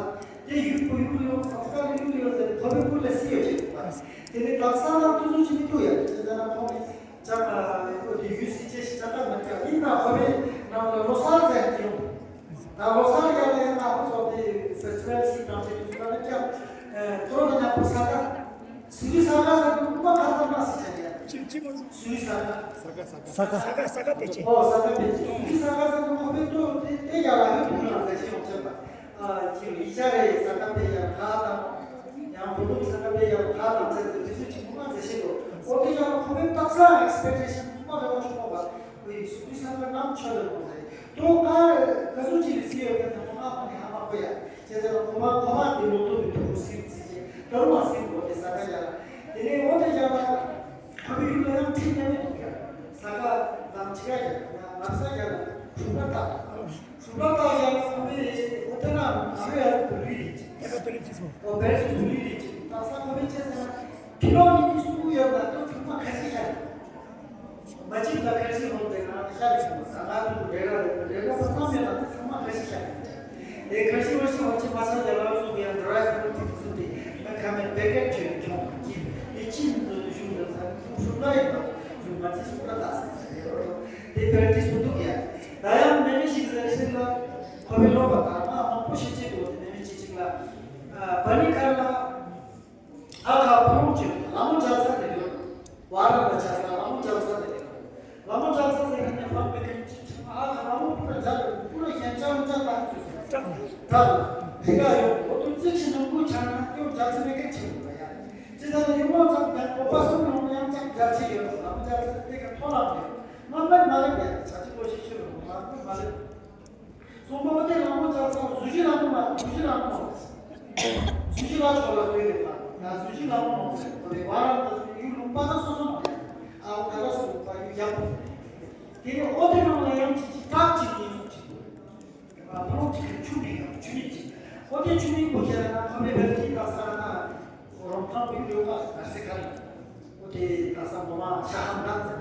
དེ་ཡུལ་པོ་ཡུལ་ཡོད་ས་ཁ་ལ་ཡུལ་ཡོད་ཟེར་ཁོ་བོའི་ཁུར་ལ་སི་ཡོད་ཅེས་འདུག་པ། དེ་ནི་དག་ས་ན་ཏུ་ཟུ་ཅི་མི་ཏུ་ཡ་ཅེས་ཟེར་ན་ཁོ་ནི། ཅག་ཨོ་དེ་ཡུལ་སྲིད་ཅེས་ཤིག་ཅག་མི་སྐྱ་ཡིན་ན་ཁོ་པའི་ནང་ལ་ལོ་སར་ཟེར་གྱི་ཡོད། ད་ལོ་སར་ཡ་ལ་ཡང་ང་ཁོ་ཚོ་དེ་ཕེ་སི་ཊི་བལ་སྲིད་དང་བཅས་ཏེ་ཟུར་ལ་སྐྱ་ཏོ་ན་ཉག་པོ་ས་ག་སི་རི་ས་ག་ཟེར་དུས་མ་ཁ་ཐར་མ་སི་ཆ་ཡ་ཅི་ཅི་མོ་སི་རི་ས་ག་ས་ག་ས་ག་ས་ག་ས་ག་པེ་ཅི་ཨོ་ས་ག་པེ་ཅི་སི་རི་ས་ག་ཟེར་དུས་ཁོ་པའི་ཏོ་དེ་དེ་ཡ་ལ་ཧེ་ཐུག་ན་ཟེར་ཞིག་ཡོང་ཆེན་པ། ཨ་ཅིག་ཡིག་ཆ་རེ་ས་ཁ་པེ་ཡར་ཁ་དང་། ཡང་བོད་ཐོག་ས་ཁ་པེ་ཡར་ཁ་དང་བཅས་ཏེ་དུས་ཚོད་ཅིག་མང་ཟེར་ཤེས་དོ། ཨོ་དེ་ཡང་ཁོ་པའི་སྟག་ཚང་ཨེག་སི་པེག་ཊེ་ཤན་མང་རེ་བ་ཆོག་པ་བ། ཁོ་ཡི་སུ་དུས་ས་ཁ་ནམ་ཆོད་ལ་མོ་ཟེར། ཏོ་ཀ་ག་ཚོད་ཅིག་ལ་སི་ཡོད་ཀྱང་ད་ཁོ་ང་ཁོ་ནི་ཧ་མ་གོ་ཡ། ཅེས་ཟེར་ན་ཁོ་མ་ཁོ་མ་དེ་ལོ་ཐོག་གི་ཐུག་སི་སི་ཅེ་ད་རུང་མ་སི་གོ་དེ་ས་ཁ་ཡ། དེ་ནས་ཨོ་དེ་ཡང་ཁོ་པའི་ཡུལ་ལ་ཡང་ཁྲིད་མཉམ་མེད་འདུག་ཡ། ས་ཁ་ལམ་ཆེ་ཡ་ཡ་ང་ས་ཡ་ལ་ཁུ་པ་ཏག་སུ་པ་ཏ་ཡང་ཁོ་པའི་འོ་དེ་ན་ང་རེ་ཡ་རུ་ལུས་རེད་ཅེས། ད་ག་པེ་རེ་ཅི་སོང་། ཨོ་པེ་རེ་ཅི་ལུས་རེད་ཅེས། ད་ས་ཁོ་པའི་ཅེས་ཟེར་ན་ཕི་ལོག་ནི་མི་སུ་ཡོད་ན་ཏོ་ཚང་མ་ཁ་ཤས་ཤ་རེད། མ་གཅིག་ལ་ཁ་ཤས་ཧོབ་དེ་ན་ཤ་རེད་ཟེར་ན་ད་ང་ཚོ་རེ་ར་རེ་ར་པ་ཚང་མེད་ལ་ཏོ་ཚང་མ་ཁ་ཤས་ཤ་རེད། དེ་ཁ་ཤས་བ་ཤས་ཧོབ་ཅེས་མ་ཚང་དེ་ར་སུ་ཡང་ཌ་རའི་ཕུ་རུ་ཊི་སུ་དེ་ང་ཁ་མེད་པེ་ཀེ་ཊི་ཅོས་ཁྱོང་ཅི་དེ་ཅི་འདི་ཞུ་འདི་ཚ་ཁུ་ཤུ་ལ་ཡིན་པ་ཞུ་མ་ཅི་ཤུ་ལ་ད་ཟེར་ཟེར་རེད། དེ་པེ་རེ་ཊི་སི་མི་འདུག་ཡ། ད་ཡང་མེ་མེ་ཞིག་ཟེར་ཤེས་ལ་ཁོ་པའི་ལོ་པ་ད་ང་མང་པོ་ཞིག་ཅིག་གོ་དེ་མེ་མེ་ཅིག་ཅིག་ལ་ཨ་པ་ནི་ཁ་ལ་ཨ་ཁ་ཕུ་ལུང་ཅིག་ལ་མོ་ཇག་ཚ་དེ་ཡོད། བ་ར་ལ་ཇག་ཚ་ལ་མོ་ཇག་ཚ་དེ་ཡོད། ལ་མོ་ཇག་ཚ་དེ་ནི་ཕ་པེ་ཁན་ཅིག་ཨ་ཁ་ལ་མོ་པུ་ར་ཇག་པུ་ར་ཁན་ཅག་ཅག་ད་ཚུ་ད་ལ་དེ་ག་ཡོད། འོ་དུ་ཙི་ཆི་ནང་ཁུ་ཆ་ན་ཡོད་ཇག་ཚ་མེ་ཁན་ཅིག་ཡོད་ཡ། ཅི་ད་ལ་ཡོད་མོ་ཇག་ད་ཁོ་པ་སུ་ནང་ཡང་ཇག་ ལྕགས་ཆེ་ཡོད་ལ་ལམ་ལྕགས་ཆེ་དེ་ག་མཐོ་ལམ་རེད། ང་མ་མ་ལེབ་ཡ་ཆ་ཆེ་ཀོ་ཤི་ཤི་རུ་མ་མ་ལེབ། སོང་པོ་དེ་ལམ་ལྕགས་ཆེ་གཟུ་ཞི་ལམ་མ་གཟུ་ཞི་ལམ་མ་གཟུ་ཞི་ལ་ཆོག་ལ་ལྟོས་རེད་པ། ང་གཟུ་ཞི་ལམ་མ་མ་ཟེར་བ་རང་ད་ཡུལ་ལུང་པ་ད་སོ་སོ་མ་རེད། ཨ་བོ་ད་ལ་སོ་པ་ཡུལ་ཡག་པོ་རེད། དེ་ནས་ཨོ་དེ་ནང་ལ་ཡང་ཅི་ཅི་ཀྲག་ཅིག་ཡིན་ཅི། ཕ་རོག་ཅིག་ཆུ་མིག་ཡང་ཆུ་མིག་ཅིག་ཨོ་དེ་ཆུ་མིག་པོ་ཁྱེར་ན་ཁོ་པའི་བེར་ཏི་ད་ས་ན་རོང་ཐང་བུ་ཡོད་པ་ཨ་སེ་ཁ་ལ། ཨོ་དེ་ད་ས་མོ་མ་ཤ་ཧམ་ན་ཟེར་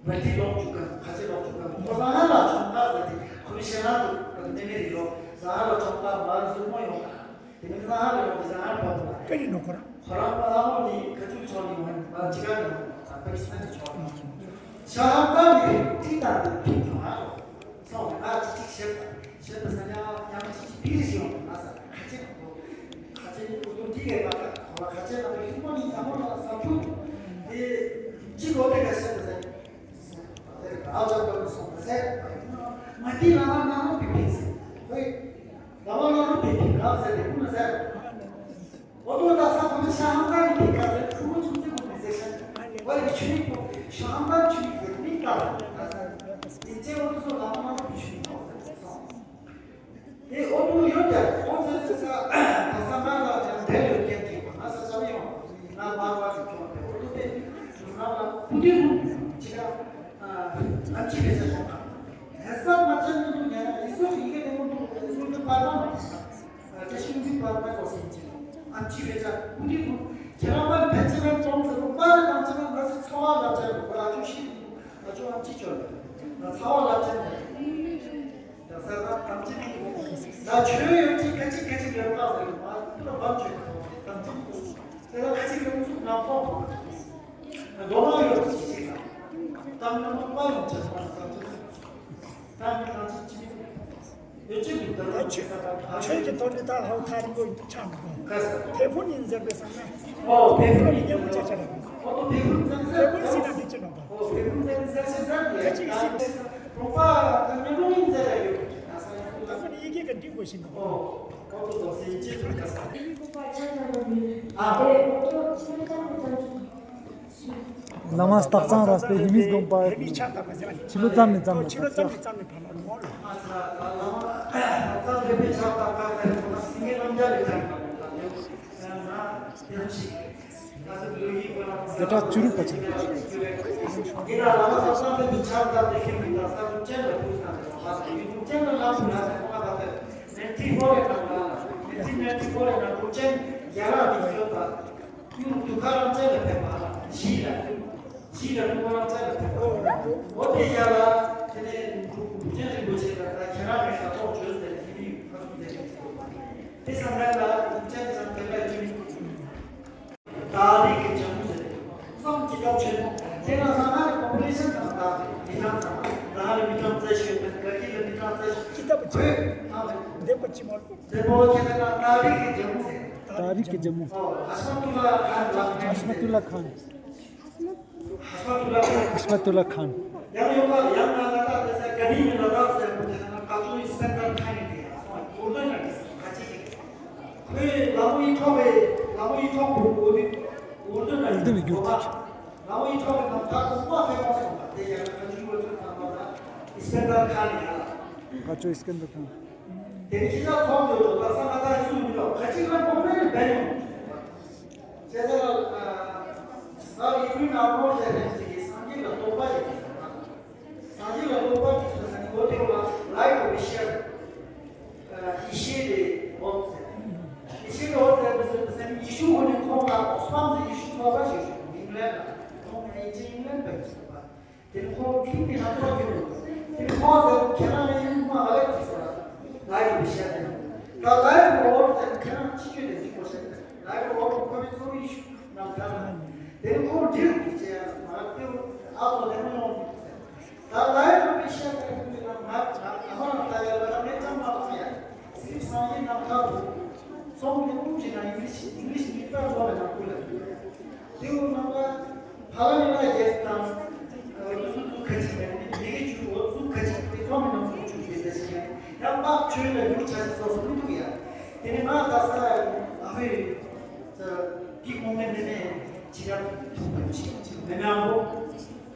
བེར་ཏི་ལོག་བཅུག་ག་ཁ་ཆེ་ལོག་བཅུག་ག་ཁོ་ས་ཧ་ལ་ཆུང་ཀ་ཟེར་ཏེ་ཁོ་བི་ཤེ་ན་དུ་ནེ་མེ་རི་ལོ་ས་ཧ་ལ་ཆུང་ཀ་མ་ཟུར་མོ་ཡོང་ད། དེ་མིན་ས་ཧ་ལ་ཡོང་དེ་ས་ཧ་ལ་བབ་ལ། ཀ་ནི་ནོ་ཁོ་རང་། ཁོ་རང་པ་ཨ་མོ་ནི་ཁ་ཆུ་ཆོག་ནི་མ་ཡིན་པ་ཅི་ག་ནི་མ་ཡིན་པ་པ་ཀི་སི་ཐན་གྱི་ཆོག་ནི། ཤ་ཧམ་ཀ་ནི་ཏི་ཏ་ཏི་ཕིན་ཐོང་ཨ་རོ། སོང་ང་ཅི་ཅིག་བཤད་པ་བཤད་པ་ས་ཉ་ཉ་མ་ཅི་ཅིག་ཕིར་ཞིག་ཡོང་ང་ས་ཁ་ཆེ་ཁོ་ཁ་ཆེ་ནི་ཁོ་ཏུ་ཏི་གེ་པ་ཁ་ཁོ་ཁ་ཆེ་ན་ཏི་ཁོ་ནི་ས་མོ་ལ་ས་ཕུ་ཏི་ཅི་ལོ་ཏི་ག་བཤད་པ་ས་ཨ་ཅག་ཏོ་ནི་སོང་ཟེར། མ་ཏི་ལ་མ་ན་མོ་པི་ཕིན་ཟེར། ཁོས་ལ་མ་ན་མོ་པི་ཕིན་ར་ཟེར་ཏེ་ཁོ་ན་ཟེར། ཨོ་ཏོ་ད་ས་ཁོ་ནི་ཤ་ཧམ་ཀ་ནི་ཕི་ཀ་ཟེར་ཁུ་མོ་ཆུང་ཚེ་ཁོ་ནི་ཟེར་ཤ། ཝ་ཡི་ཆུ་ནི་ཁོ་ཤ་ཧམ་ཀ་ཆུ་ནི་ཟེར་མི་ཀ་ཟེར་ད་ཟེར། ཡིན་ཚེ་ཨོ་ཏོ་སོ་ལ་མ་ན་མོ་པི་ཆུ་ནི་ཁོ་ཟེར་སོང་། དེ་ཨོ་ཏོ་ཡོད་ཀྱང་ཁོ་ཚོས་ཚེ་ས་ད་ས་ང་ལ་ཀྱང་དེ་ཡོད་ཀྱང་གི་ང་ས་ཆ་མི་ཡོང་ང་མ་བ་ཞིག་ཁྱོང་དེ་ཨོ་ཏོ་དེ་ང་ལ་ཁུ་དེ་ཁུ་ཅི་ལ་ཨ་ཅི་རེད་ཟེར་སོང་ད། ཧེ་ས་མ་ཅན་མི་འདུག་ཉན་ཨི་སོ་ཡི་གེ་དེ་མོ་འདུག་ཨི་སོ་དེ་པར་མ་ནོ་ད་ཤིང་འདི་པར་མ་ཙོགས་ཟིན་ཅི་ཨ་ཅི་རེད་ཅ་ཁུ་དེ་ཁུ་ཁྱེད་རང་པར་ཕན་ཆེ་ན་ཙོང་ཟེར་ཁུ་པར་རེ་དང་ཅི་ན་ང་ཚོ་ཚ་བ་ལ་ཅན་ཁུ་ཨ་ཅུ་ཤི་ཨ་ཅུ་ཨ་ཅི་ཅོ་ལ་ཚ་བ་ལ་ཅན་ཡང་ས་དང་དམ་ཅན་གྱི། ད་ཆོས་ཡོད་ཅིག་ཁ་ཅིག་ཁ་ཅིག་ཡོད་པ་ཟེར་མ་ཐུར་བམ་ཆོས་དང་དམ་ཅན་གྱི། དེ་ལ་ཁ་ཅིག་ཡོད་ཚུགས་ནམ་ཕོག་མདོ་ལ་ཡོད་ཅིག་ཅིག་ལ། དམ་ནམ་པ་ཡོང་ཆེ་བ་དམ་ཅན་གྱི། དམ་དམ་ཅན་གྱི་ཡོད་ཅིག་འདུག་ད་ཆོས་ཆོས་ཀྱི་དོན་འདི་ད་ཧོ་ཐར་མགོ་ཆགས་འགྲོ། ཁ་ས། དེ་ཕུ་ཉིན་ཟེར་བའི་ས་ན། ཨོ་དེ་ཕུ་ཉིན་ཉམས་ཆ་ཆ་ར། ཨོ་དེ་ཕུ་ཉིན་ཟེར། དེ་ཕུ་ཉིན་ཟེར་ན་འདི་ཅི་ནོ། ཨོ་དེ་ཕུ་ཉིན་ཟེར་ཟེར་ཟེར་ཟེར། ཁ་ཅིག་ཟེར། རོགས་པ་ད་ཉམས་རུང་ཡིན་ཟེར་ཡ་ཡོད། ད་ས་ཡིན་ད་ཁོ་ནི་ཡི་གེ་ག་འདི་དགོས་ཤིང་། ཨོ་ཨོ་དེ་ཚོ་ཟེར་ཅི་ཐུབ་ཀ་ས། ཨ་ཨོ་དེ་ཕུ་ཉིན་ཟེར་ཟེར། བླ་མ་སྟག་ཚང་རས་པའི་ཧེ་མིས་དགོན་པ་ཕྱི་ལོ་ཙམ་ནས་ཙམ་ལ་ཕྱི་ལོ་ཙམ་ནས་ཙམ་ནས་ཕ་ལོ་ལོ། དེ་དག་བཅུ་རུ་པ་ཅན། ཡུལ་དུ་ཁ་རམས་ཅན་ལ་ཕེབས་པ་གཞིས་ལ་ཐུགས་ཁ་རམས་ཅན་ལ་ཕེབས་པ། འོ་དེ་ཡ་ལ་དེ་ནས་འབྲུག་འབྲུག་ཆེན་རིན་པོ་ཆེ་ལ་ད་ཁྱེད་རང་གི་ཞབས་ཏོག་བྱོས་ཟེར་ཡིན་མིན་ཁ་སུ་མཛད་ཀྱི་འདུག་དེ་སང་ལ་ལ་འབྲུག་ཆེན་དེ་ཚང་དེ་ལ་ཡིན་མིན། ད་རེས་ཀྱི་ལྗང་བུ་ཟེར་བསམ་གྱི་སྐབས་ཆེན་མོ་དེ་ན་ས་ཧ་ལ་པོ་པུ་ལེ་ཤན་དང་ད་མི་གྲངས་ཙམ་ད་ཧ་ལ་མི་གྲངས་ཙམ་ཞིག་ཡོད་པ་དགའ་སྐྱིད་ལ་མི་གྲངས་ཙམ་ཞིག་ཅི་ལྟ་བུ་ཁོས་ཧ་ལ་འདེབས་པ་ཅི་མོ་འདེབས་པོ་ཁྱེད་ལ་ད་རེས་ཀྱི་ལྗང་བུ་ཟེར། ད་རེས་ཀྱི་ལྗང་བུ། ཨོ་ཨ་ཤ་ཏུ་ལ་ཁན་ལ་ཨ་ཤ་ཏུ་ལ་ཁན། ཧ་ཤ་ཏུ་ལ་ཁན། ཡང་ཡོད་པ་ཡང་ན་ལ་དྭགས་དེ་ས་ག་ནི་མི་ལ་དྭགས་ཟེར་བ་དེ་ན་ཀ་ཅོ་ཡི་སྤེན་ཏར་ཁན་ནི་དེ་ཡང་སོང་ཨུར་དུ་ན་དེ་ས་ཁ་ཅིག་གི་ཁོས་ལ་མོ་ཡི་ཐོག་གི་ལ་མོ་ཡི་ཐོག་གི་ཨུར་དུ་ཨུར་དུ་ན་ཨུར་དུ་ནི་རྒྱུ་ལ་མོ་ཡི་ཐོག་གི་ནམ་ཐག་གོང་མ་ཕེབས་པ་སོང་པ་དེ་ཡང་ཀ་ཅོ་ཡི་ཨུར་དུ་ཐང་པ་ལ་སྤེན་ཏར་ཁན་ནི་ཡང་ལ། ཀ་ཅོ་ཡི་སྤེན་ཏར་ཁན། དེ་ནི་ཁྱེད་ཅག་ཚོགས་འདུ་ལ་ས་ང་ད་ཡི་སུ་མི་ལོ་ཁ་ཅིག་ལ་ཁོང་པས་ནི་བས་ཡོང་། ཁྱེད་ཚོ་ལ་ས་ཡི་ཁུལ་ནང་ནོར་ཞེས་ལན་ཞིག་གིས་སངས་རྒྱས་ལ་རྟོགས་པ་ཞིག་གིས་སངས་རྒྱས་ལ་རྟོགས་པ་ཞིག་གིས་ས་ནི་གོ་དེ་བ་ལ་ལའི་གོ་བི་ཤེར། ཡེ་ཤེས་ལས་འོད་ཟེར། ཡེ་ཤེས་ལས་འོད་ཟེར་བ་ཟེར་བ་ཟེར་ནི་ཡེ་ཤུ་ཁོ་ནི་ཁོང་ལ་ཨོག་སི་ཕམ་ཟེར་ཡེ་ཤུ་ཚོགས་པ་ཞིག་ཞུ་ཡིན་ལན་ལ་ཁོང་ཨིན་ཇི་ཡིན་ལན་བེད་ཞུ་བ། དེ་ནི་ཁོང་ཁྱིམ་གྱི་ནང་དུ་གྱུར། དེ་ནི་ཁོང་ཟེར་ཁྱེད་རང་ལ་ཡིན་མ་ཧ་ལས་ཀྱི་ཟེར་ལ་ལའི་གི་བཤད་དེ། ད་ལའི་གི་འོག་ཏུ་ཁྱེད་རང་ཅི་བྱོས་དེ་འཇིག་པོ་བཤད་དེ་ལའི་གི་འོག་ཏུ་ཁོ་བའི་གཙོ་བོ་ཡེ་ཤུ་ནང་ཐར་ལ། དེ་ནི་ཁོང་འདྲིར་དེ་བྱས་ཡང་མ་ལྟེའུ་ཨ་ཚོ་ལས་མ་ཡོང་ཟེར། ད་ལའི་གི་བཤད་དེ་ཁོང་གི་ནང་ང་ང་ང་ཧོ་རང་ལྟ་ཡ་ལ་རང་ངས་ཅང་མ་ལོག་ཡ། སི་རིབ་སངས་རྒྱས་རྣམ་ཐར་དུ་རྩོམ་ནི་དབུགས་ཀྱི་ནང་ཨིང་ལིཤ་ཨིང་ལིཤ་མིག་ལྟར་རྫོགས་པའི་ནང་ཁུལ་ལ་འདུས། དེའུ་རྣམ་པ་ཧ་ལམ་ཡིན་ན་རྒྱལ་སྲིད་དང་། འུ་ཚོ་ཚུགས་ཁ་ཅིག་ནས་ཡི་གེ་བཅུ་འོ་ཚུགས་ཁ་ཅིག་དེ་ཚོགས་མི་རྣམས་ཚོགས་བཅུག་ཟེར་ཟེར་ཞིག་ཡང་ཡང་དམག་ཆོས་ལ་འགྱུར་ཆ་ཞིག་སོགས་སུ་མི་འདུག་ཡ། དེ་ནས་ང་ད་ས་ཨ་ཧོས་ཀྱི་གོང་མའི་ནས་ནས་ ཕྱི་རབས་ཐུག་པའི་ཕྱི་ཕྱི་མི་སྣང་པོ།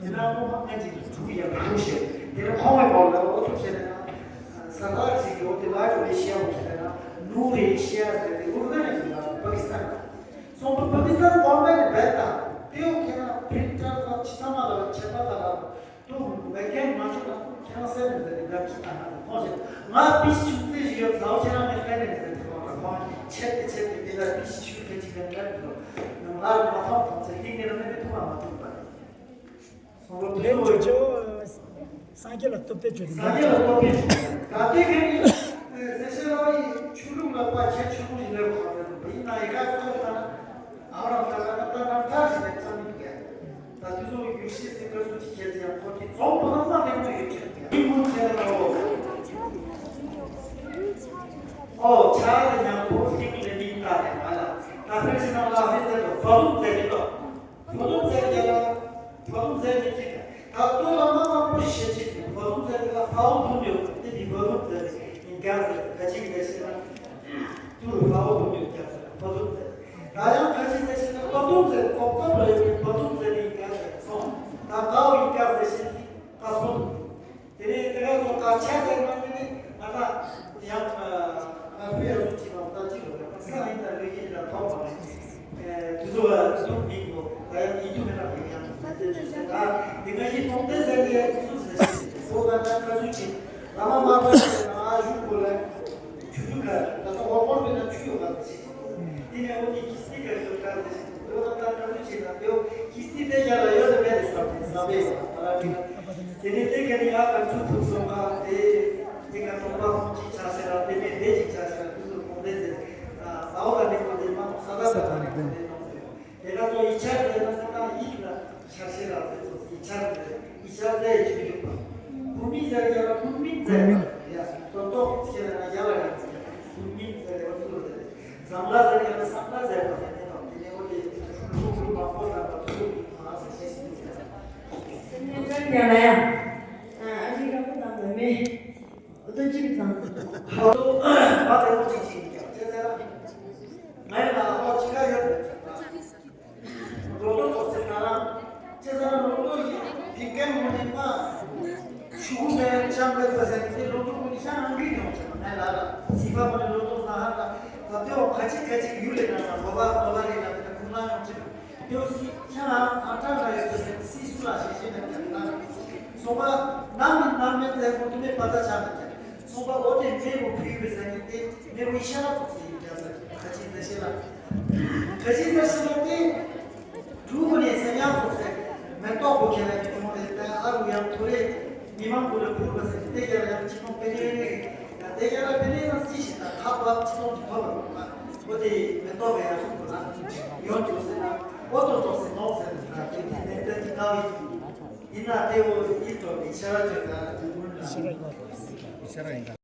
མི་སྣང་པོ་མ་ཨ་ཅིག་ཐུག་ཡང་ཐུག་ཤེས། དེ་ནས་ཁོང་གི་བར་ལ་འོ་ཐུག་ཤེས་ན། ས་ཐག་ཅིག་གི་འོ་དེ་ལ་ཡོད་པའི་ཤེས་པ་ཁྱེད་ན་ནུ་རེ་ཤེས་ཟེར་ཏེ་ཨུར་ན་ཡང་ཡོད་པ་པ་ཀི་སི་ཐན་ལ། སོང་པ་པ་ཀི་སི་ཐན་གོང་མ་ནས་བས་དང་དེ་འོ་ཁྱེད་ན་ཕིན་ཏྲ་ཁ་ཆི་ཚང་མ་ལ་ཁྱད་པར་དང་ལ། ཏུ་མེ་ཀན་མ་ཤོད་ན་ཁྱེད་རང་སེམས་ནས་ཟེར་ཏེ་འདྲ་ཅིག་ད་ཧ་ཁོང་ཞེས་ང་པི་ཤི་ཆུ་ཚོད་ཞིག་ཡོད་ཚའོ་ཁྱེད་རང་ནས་ཕན་ནས་ཟེར་ཏེ་ཁོང་ཁོང་ཆེད་དེ་ཆེད་དེ་དེ་ལ་པི་ཤི་ཆུ་ཕན་ཅིག་ལས་འདྲ་འདུག་ང་ལ་མ་ཐོག་ཐོག་ཚེ་ཏིང་ནེ་ར་མེད་པའི་ཐུག་པ་མ་ཐུག་པ་རེད། སོང་རོགས་དེ་ལོ་ཆོ་སངས་རྒྱས་ལ་སྟོབས་པའི་ཆོས་དེ་སངས་རྒྱས་ལ་སྟོབས་པའི་ཆོས་ད་ལྟའི་ཁ་ནི་ཟེར་ཤེས་ལ་ཡི་ཆོས་ལུགས་ལ་པ་ཁྱེད་ཆོས་ལུགས་ཡིན་ལས་ཁོ་ཟེར་འདུག་ཡིན་ན་ཡི་ག་ཚོད་ལྟ་ན། ཨ་རང་ད་ག་ད་ནམ་ཐར་ཞིག་ལས་ཙམ་ཡིན་གྱི། ད་དུས་ཚོད་རྒྱུགས་ཤེས་སི་ཀ་སུ་ཅི་ཁྱེད་ཚེ་ཡང་ཁོ་གི་རྫོང་དུ་ལྷག་མ་ལེགས་པོ་ཡོད་ཀྱི། མི་མུ་ཁྱེད་ལ་ཨོ། ཨོ་ཆ་ལ་ཉམ་པོ་ཤིང་ལ་མི་ལྟ་རེ་མ་ལ། ད་ཧེ་ཤི་ནང་ལ་ཧེ་ཟེར་དུ་བ་ལུག་ཟེར་གི་ལོ། བ་ལུག་ཟེར་གི་ལ། བ་ལུག་ཟེར་གི་ཅི། ད་ལྟོ་ལ་མ་མ་པོ་ཤེས་ཅི། བ་ལུག་ཟེར་གི་ལ་ཕ་བོ་དུ་ནི་ཡོད་དེ་དི་བ་ལུག་ཟེར་གི་ཡིན་ག་ཟེར་ག་ཅིག་ལས་ཤི་ན། དུ་ཕ་བོ་དུ་ནི་ཡོད་ག་ཟེར་བ་ལུག་ཟེར། ད་ཡང་ག་ཅི་ཟེར་ཤེས་ན་ཀོ་ཏུང་ཟེར་ཀོག་ཙོག་ལ་ཡོད་པའི་ཀོ་ཏུང་ཟེར་ཡིན་ག་ཟེར་སོང་། ད་ཀའོ་ཡིན་ག་ཟེར་ཤེས་ཀྱི་ཀ་སོང་། དེ་ནས་དེ་ག་ཚོ་ཀ་ཆ་ཟེར་མ་ནི་ནི་ང་ད་ཡང་ཀ་ཕེ་ཡ་ཚོ་ཅི་ལ་ད་ཅི་ལ་ཀ་ས་ཡིན་ད་ལུས་ཡིན་ལ་ཐོག་མ་རེད། དུ་ཚོ་བ་སུ་མིང་གོ་ད་ཡང་ཡིད་དུ་མེད་ན་ཡང་ཡང་ད་དེ་ཚོ་ཟེར་ད་དེ་ག་ཡིན་ཐོག་དེ་ཟེར་ཡ་སུ་ཟེར་ཤེས་ཀོ་ད་ད་ཀ་ཚོ་ཅི་ལ་མ་མ་པ་ཟེར་ན་ཨ་ཞུ་གོ་ལ། ཆུ་ཆུ་ཁ་ད་ས་འོ་འཁོར་བའི་ནང་ཆུ་ཡོད་པ་ཞིག་དེ་ནས་འོ་དེ་ཀིས་ཏི་ག་ཡོད་ཀ་ཟེར་ཞིག་འོ་ད་ད་ད་ལུ་ཅིག་ན་དེ་འོ་ཀིས་ཏི་དེ་རྒྱ་ལ་ཡོད་དེ་མེད་དེ་ས་དེ་ས་བེ་ཡོད་ད་ར་དེ་ནས་དེ་ག་ནི་ཨ་ག་ཚུ་ཐུག་སོང་ཁ་དེ་དེ་ག་ཐོག་པ་ཁོང་ཅིག་ཆ་ཤེས་ར་དེ་ནས་དེ་ཅིག་ཆ་ཤེས་ར་དུ་སུ་ཁོང་དེ་ཟེར་ཨ་འོ་ད་ནི་ཁོ་དེ་མ་ས་ད་ས་ད་ནི་ཁོ་དེ་ནོ་ཟེར། དེ་ལ་ཚོ་ཡིག་ཆ་ཟེར་ན་ས་ན་ཡིག་ལ་ཆ་ཤས་ལ་ཟེར་ཚོ་ཡིག་ཆ་ཟེར་ཡིག་ཆ་ཟེར་ཡིག་ཆ་ཡོད་པ། བུད་མེད་ཟེར་ཡ་ལ་བུད་མེད་ཟེར་ཡ་ལ་ཡ་ཏོག་ཏོག་ཟེར་ན་ཡ་ལ་ཡ་ཟེར་བུད་མེད་ཟེར་ཡ་ལ་ཚུར་ཟེར་བཟང་ལ་ཟེར་ཡ་ལ་བཟང་ལ་ཟེར་བ་ཟེར་ནས་དང་དེ་ནས་འོ་དེ་ཕྲུ་གུ་མང་པོ་ལ་བ་ཚུར་མ་ཟེར་ཤེས་ཟིན་ཟེར། སེམས་ཅན་ཡ་ལ་ཡ་ཨ་ཅིག་དགའ་པོ་དང་མེ། ཨོ་ཏོ་ཅིག་དང་། ཨོ་ཏོ་བ་དེ་ལོ་ཅིག་ཅིག་ཀྱང་ཅེ་ཟེར་ལ། ང་ཡི་ལ་ཨོ་ཅི་ག་ཡོད་པ་ཅག་ལ། ལོ་ཏོ་ཐོག་ཚེ་ན་ལ། ཅེ་ཟེར་ལ་ལོ་ཏོ་ཡི་ཕིག་ཀན་མོ་ནི་མ། ཆུ་བུ་མེ་ཤང་བེ་ཚ་ཟེར་ཏེ་ལོ་ཏོ་ཀུན་ཤང་ཨང་གི་ཡོང་ཅེ་ང་ཡི་ལ་ལ། སི་ཕ་མོ་ནི་ལོ་ཏོ་ན་ཧ་ལ། ད་ཏེ་ཨོ་ཁ་ཅིག་ཁ་ཅིག་ཡུལ་ལས་ན་ལ་མོ་བ་མོ་བ་རེ་ན་ཁུ་ན་ཡོང་ཅེ། ཏེའུ་སི་ཁྱེད་རང་ཨ་ཀྲང་ལ་ཡོད་པའི་སི་སུ་ལ་ཞེ་ཞེ་ནས་ཀྱང་ན། སོ་པ་ནམ་ནམ་མེད་ཚེ་གོ་དུ་མེད་པ་ད་ཆ་ནས་ཀྱང་། སོ་པ་འོ་དེ་མེ་བོ་ཕུལ་བའི་ས་ནི་དེ་མེ་བོ་ཡི་ཤ་ལ་ཚོགས་སེ་ཡིན་ཀྱང་ཟེར་ཁ་ཅིག་ཟེར་ཤེས་ལ། ཁ་ཅིག་ཟེར་ཤེས་ལ་དེ། གྲུ་གུ་ནས་སེམས་ཡང་ཚོགས་སེ་མེ་ཏོག་བོ་ཁྱེད་རང་གི་གྱོང་རེད་ད་ཨ་རུ་ཡང་ཐོ་རེད། མི་མང་པོ་ལ་ཕུལ་བ་ཟེར་དེ་ཀྱང་ཡང་ཅི་མོ་པེ་ནེ་རེད། དེ་ཀྱང་ལ་པེ་ནེ་ཡང་ཅི་ཞིག་དང་ཁ་བབ་ཅི་མོ་ཅི་ཐོབ་པ་རུང་བ། འོ་དེ་མེ་ཏོག་གི་ཡང་སུ་གོ་ན་ཡོང་ཅུང་ཟེར་ན་འོ་ཏོ་ཏོག་སེ་ནོག་ཟེར་ན་དེ་དེ་ནས་ཏན་ཏན་དཀའ་བའི་ཡིན་ན་དེ་འོ་ཡིད་དོ་ནི་ཤ་ར་ཅོ་ད་དེ་མུན་ལ།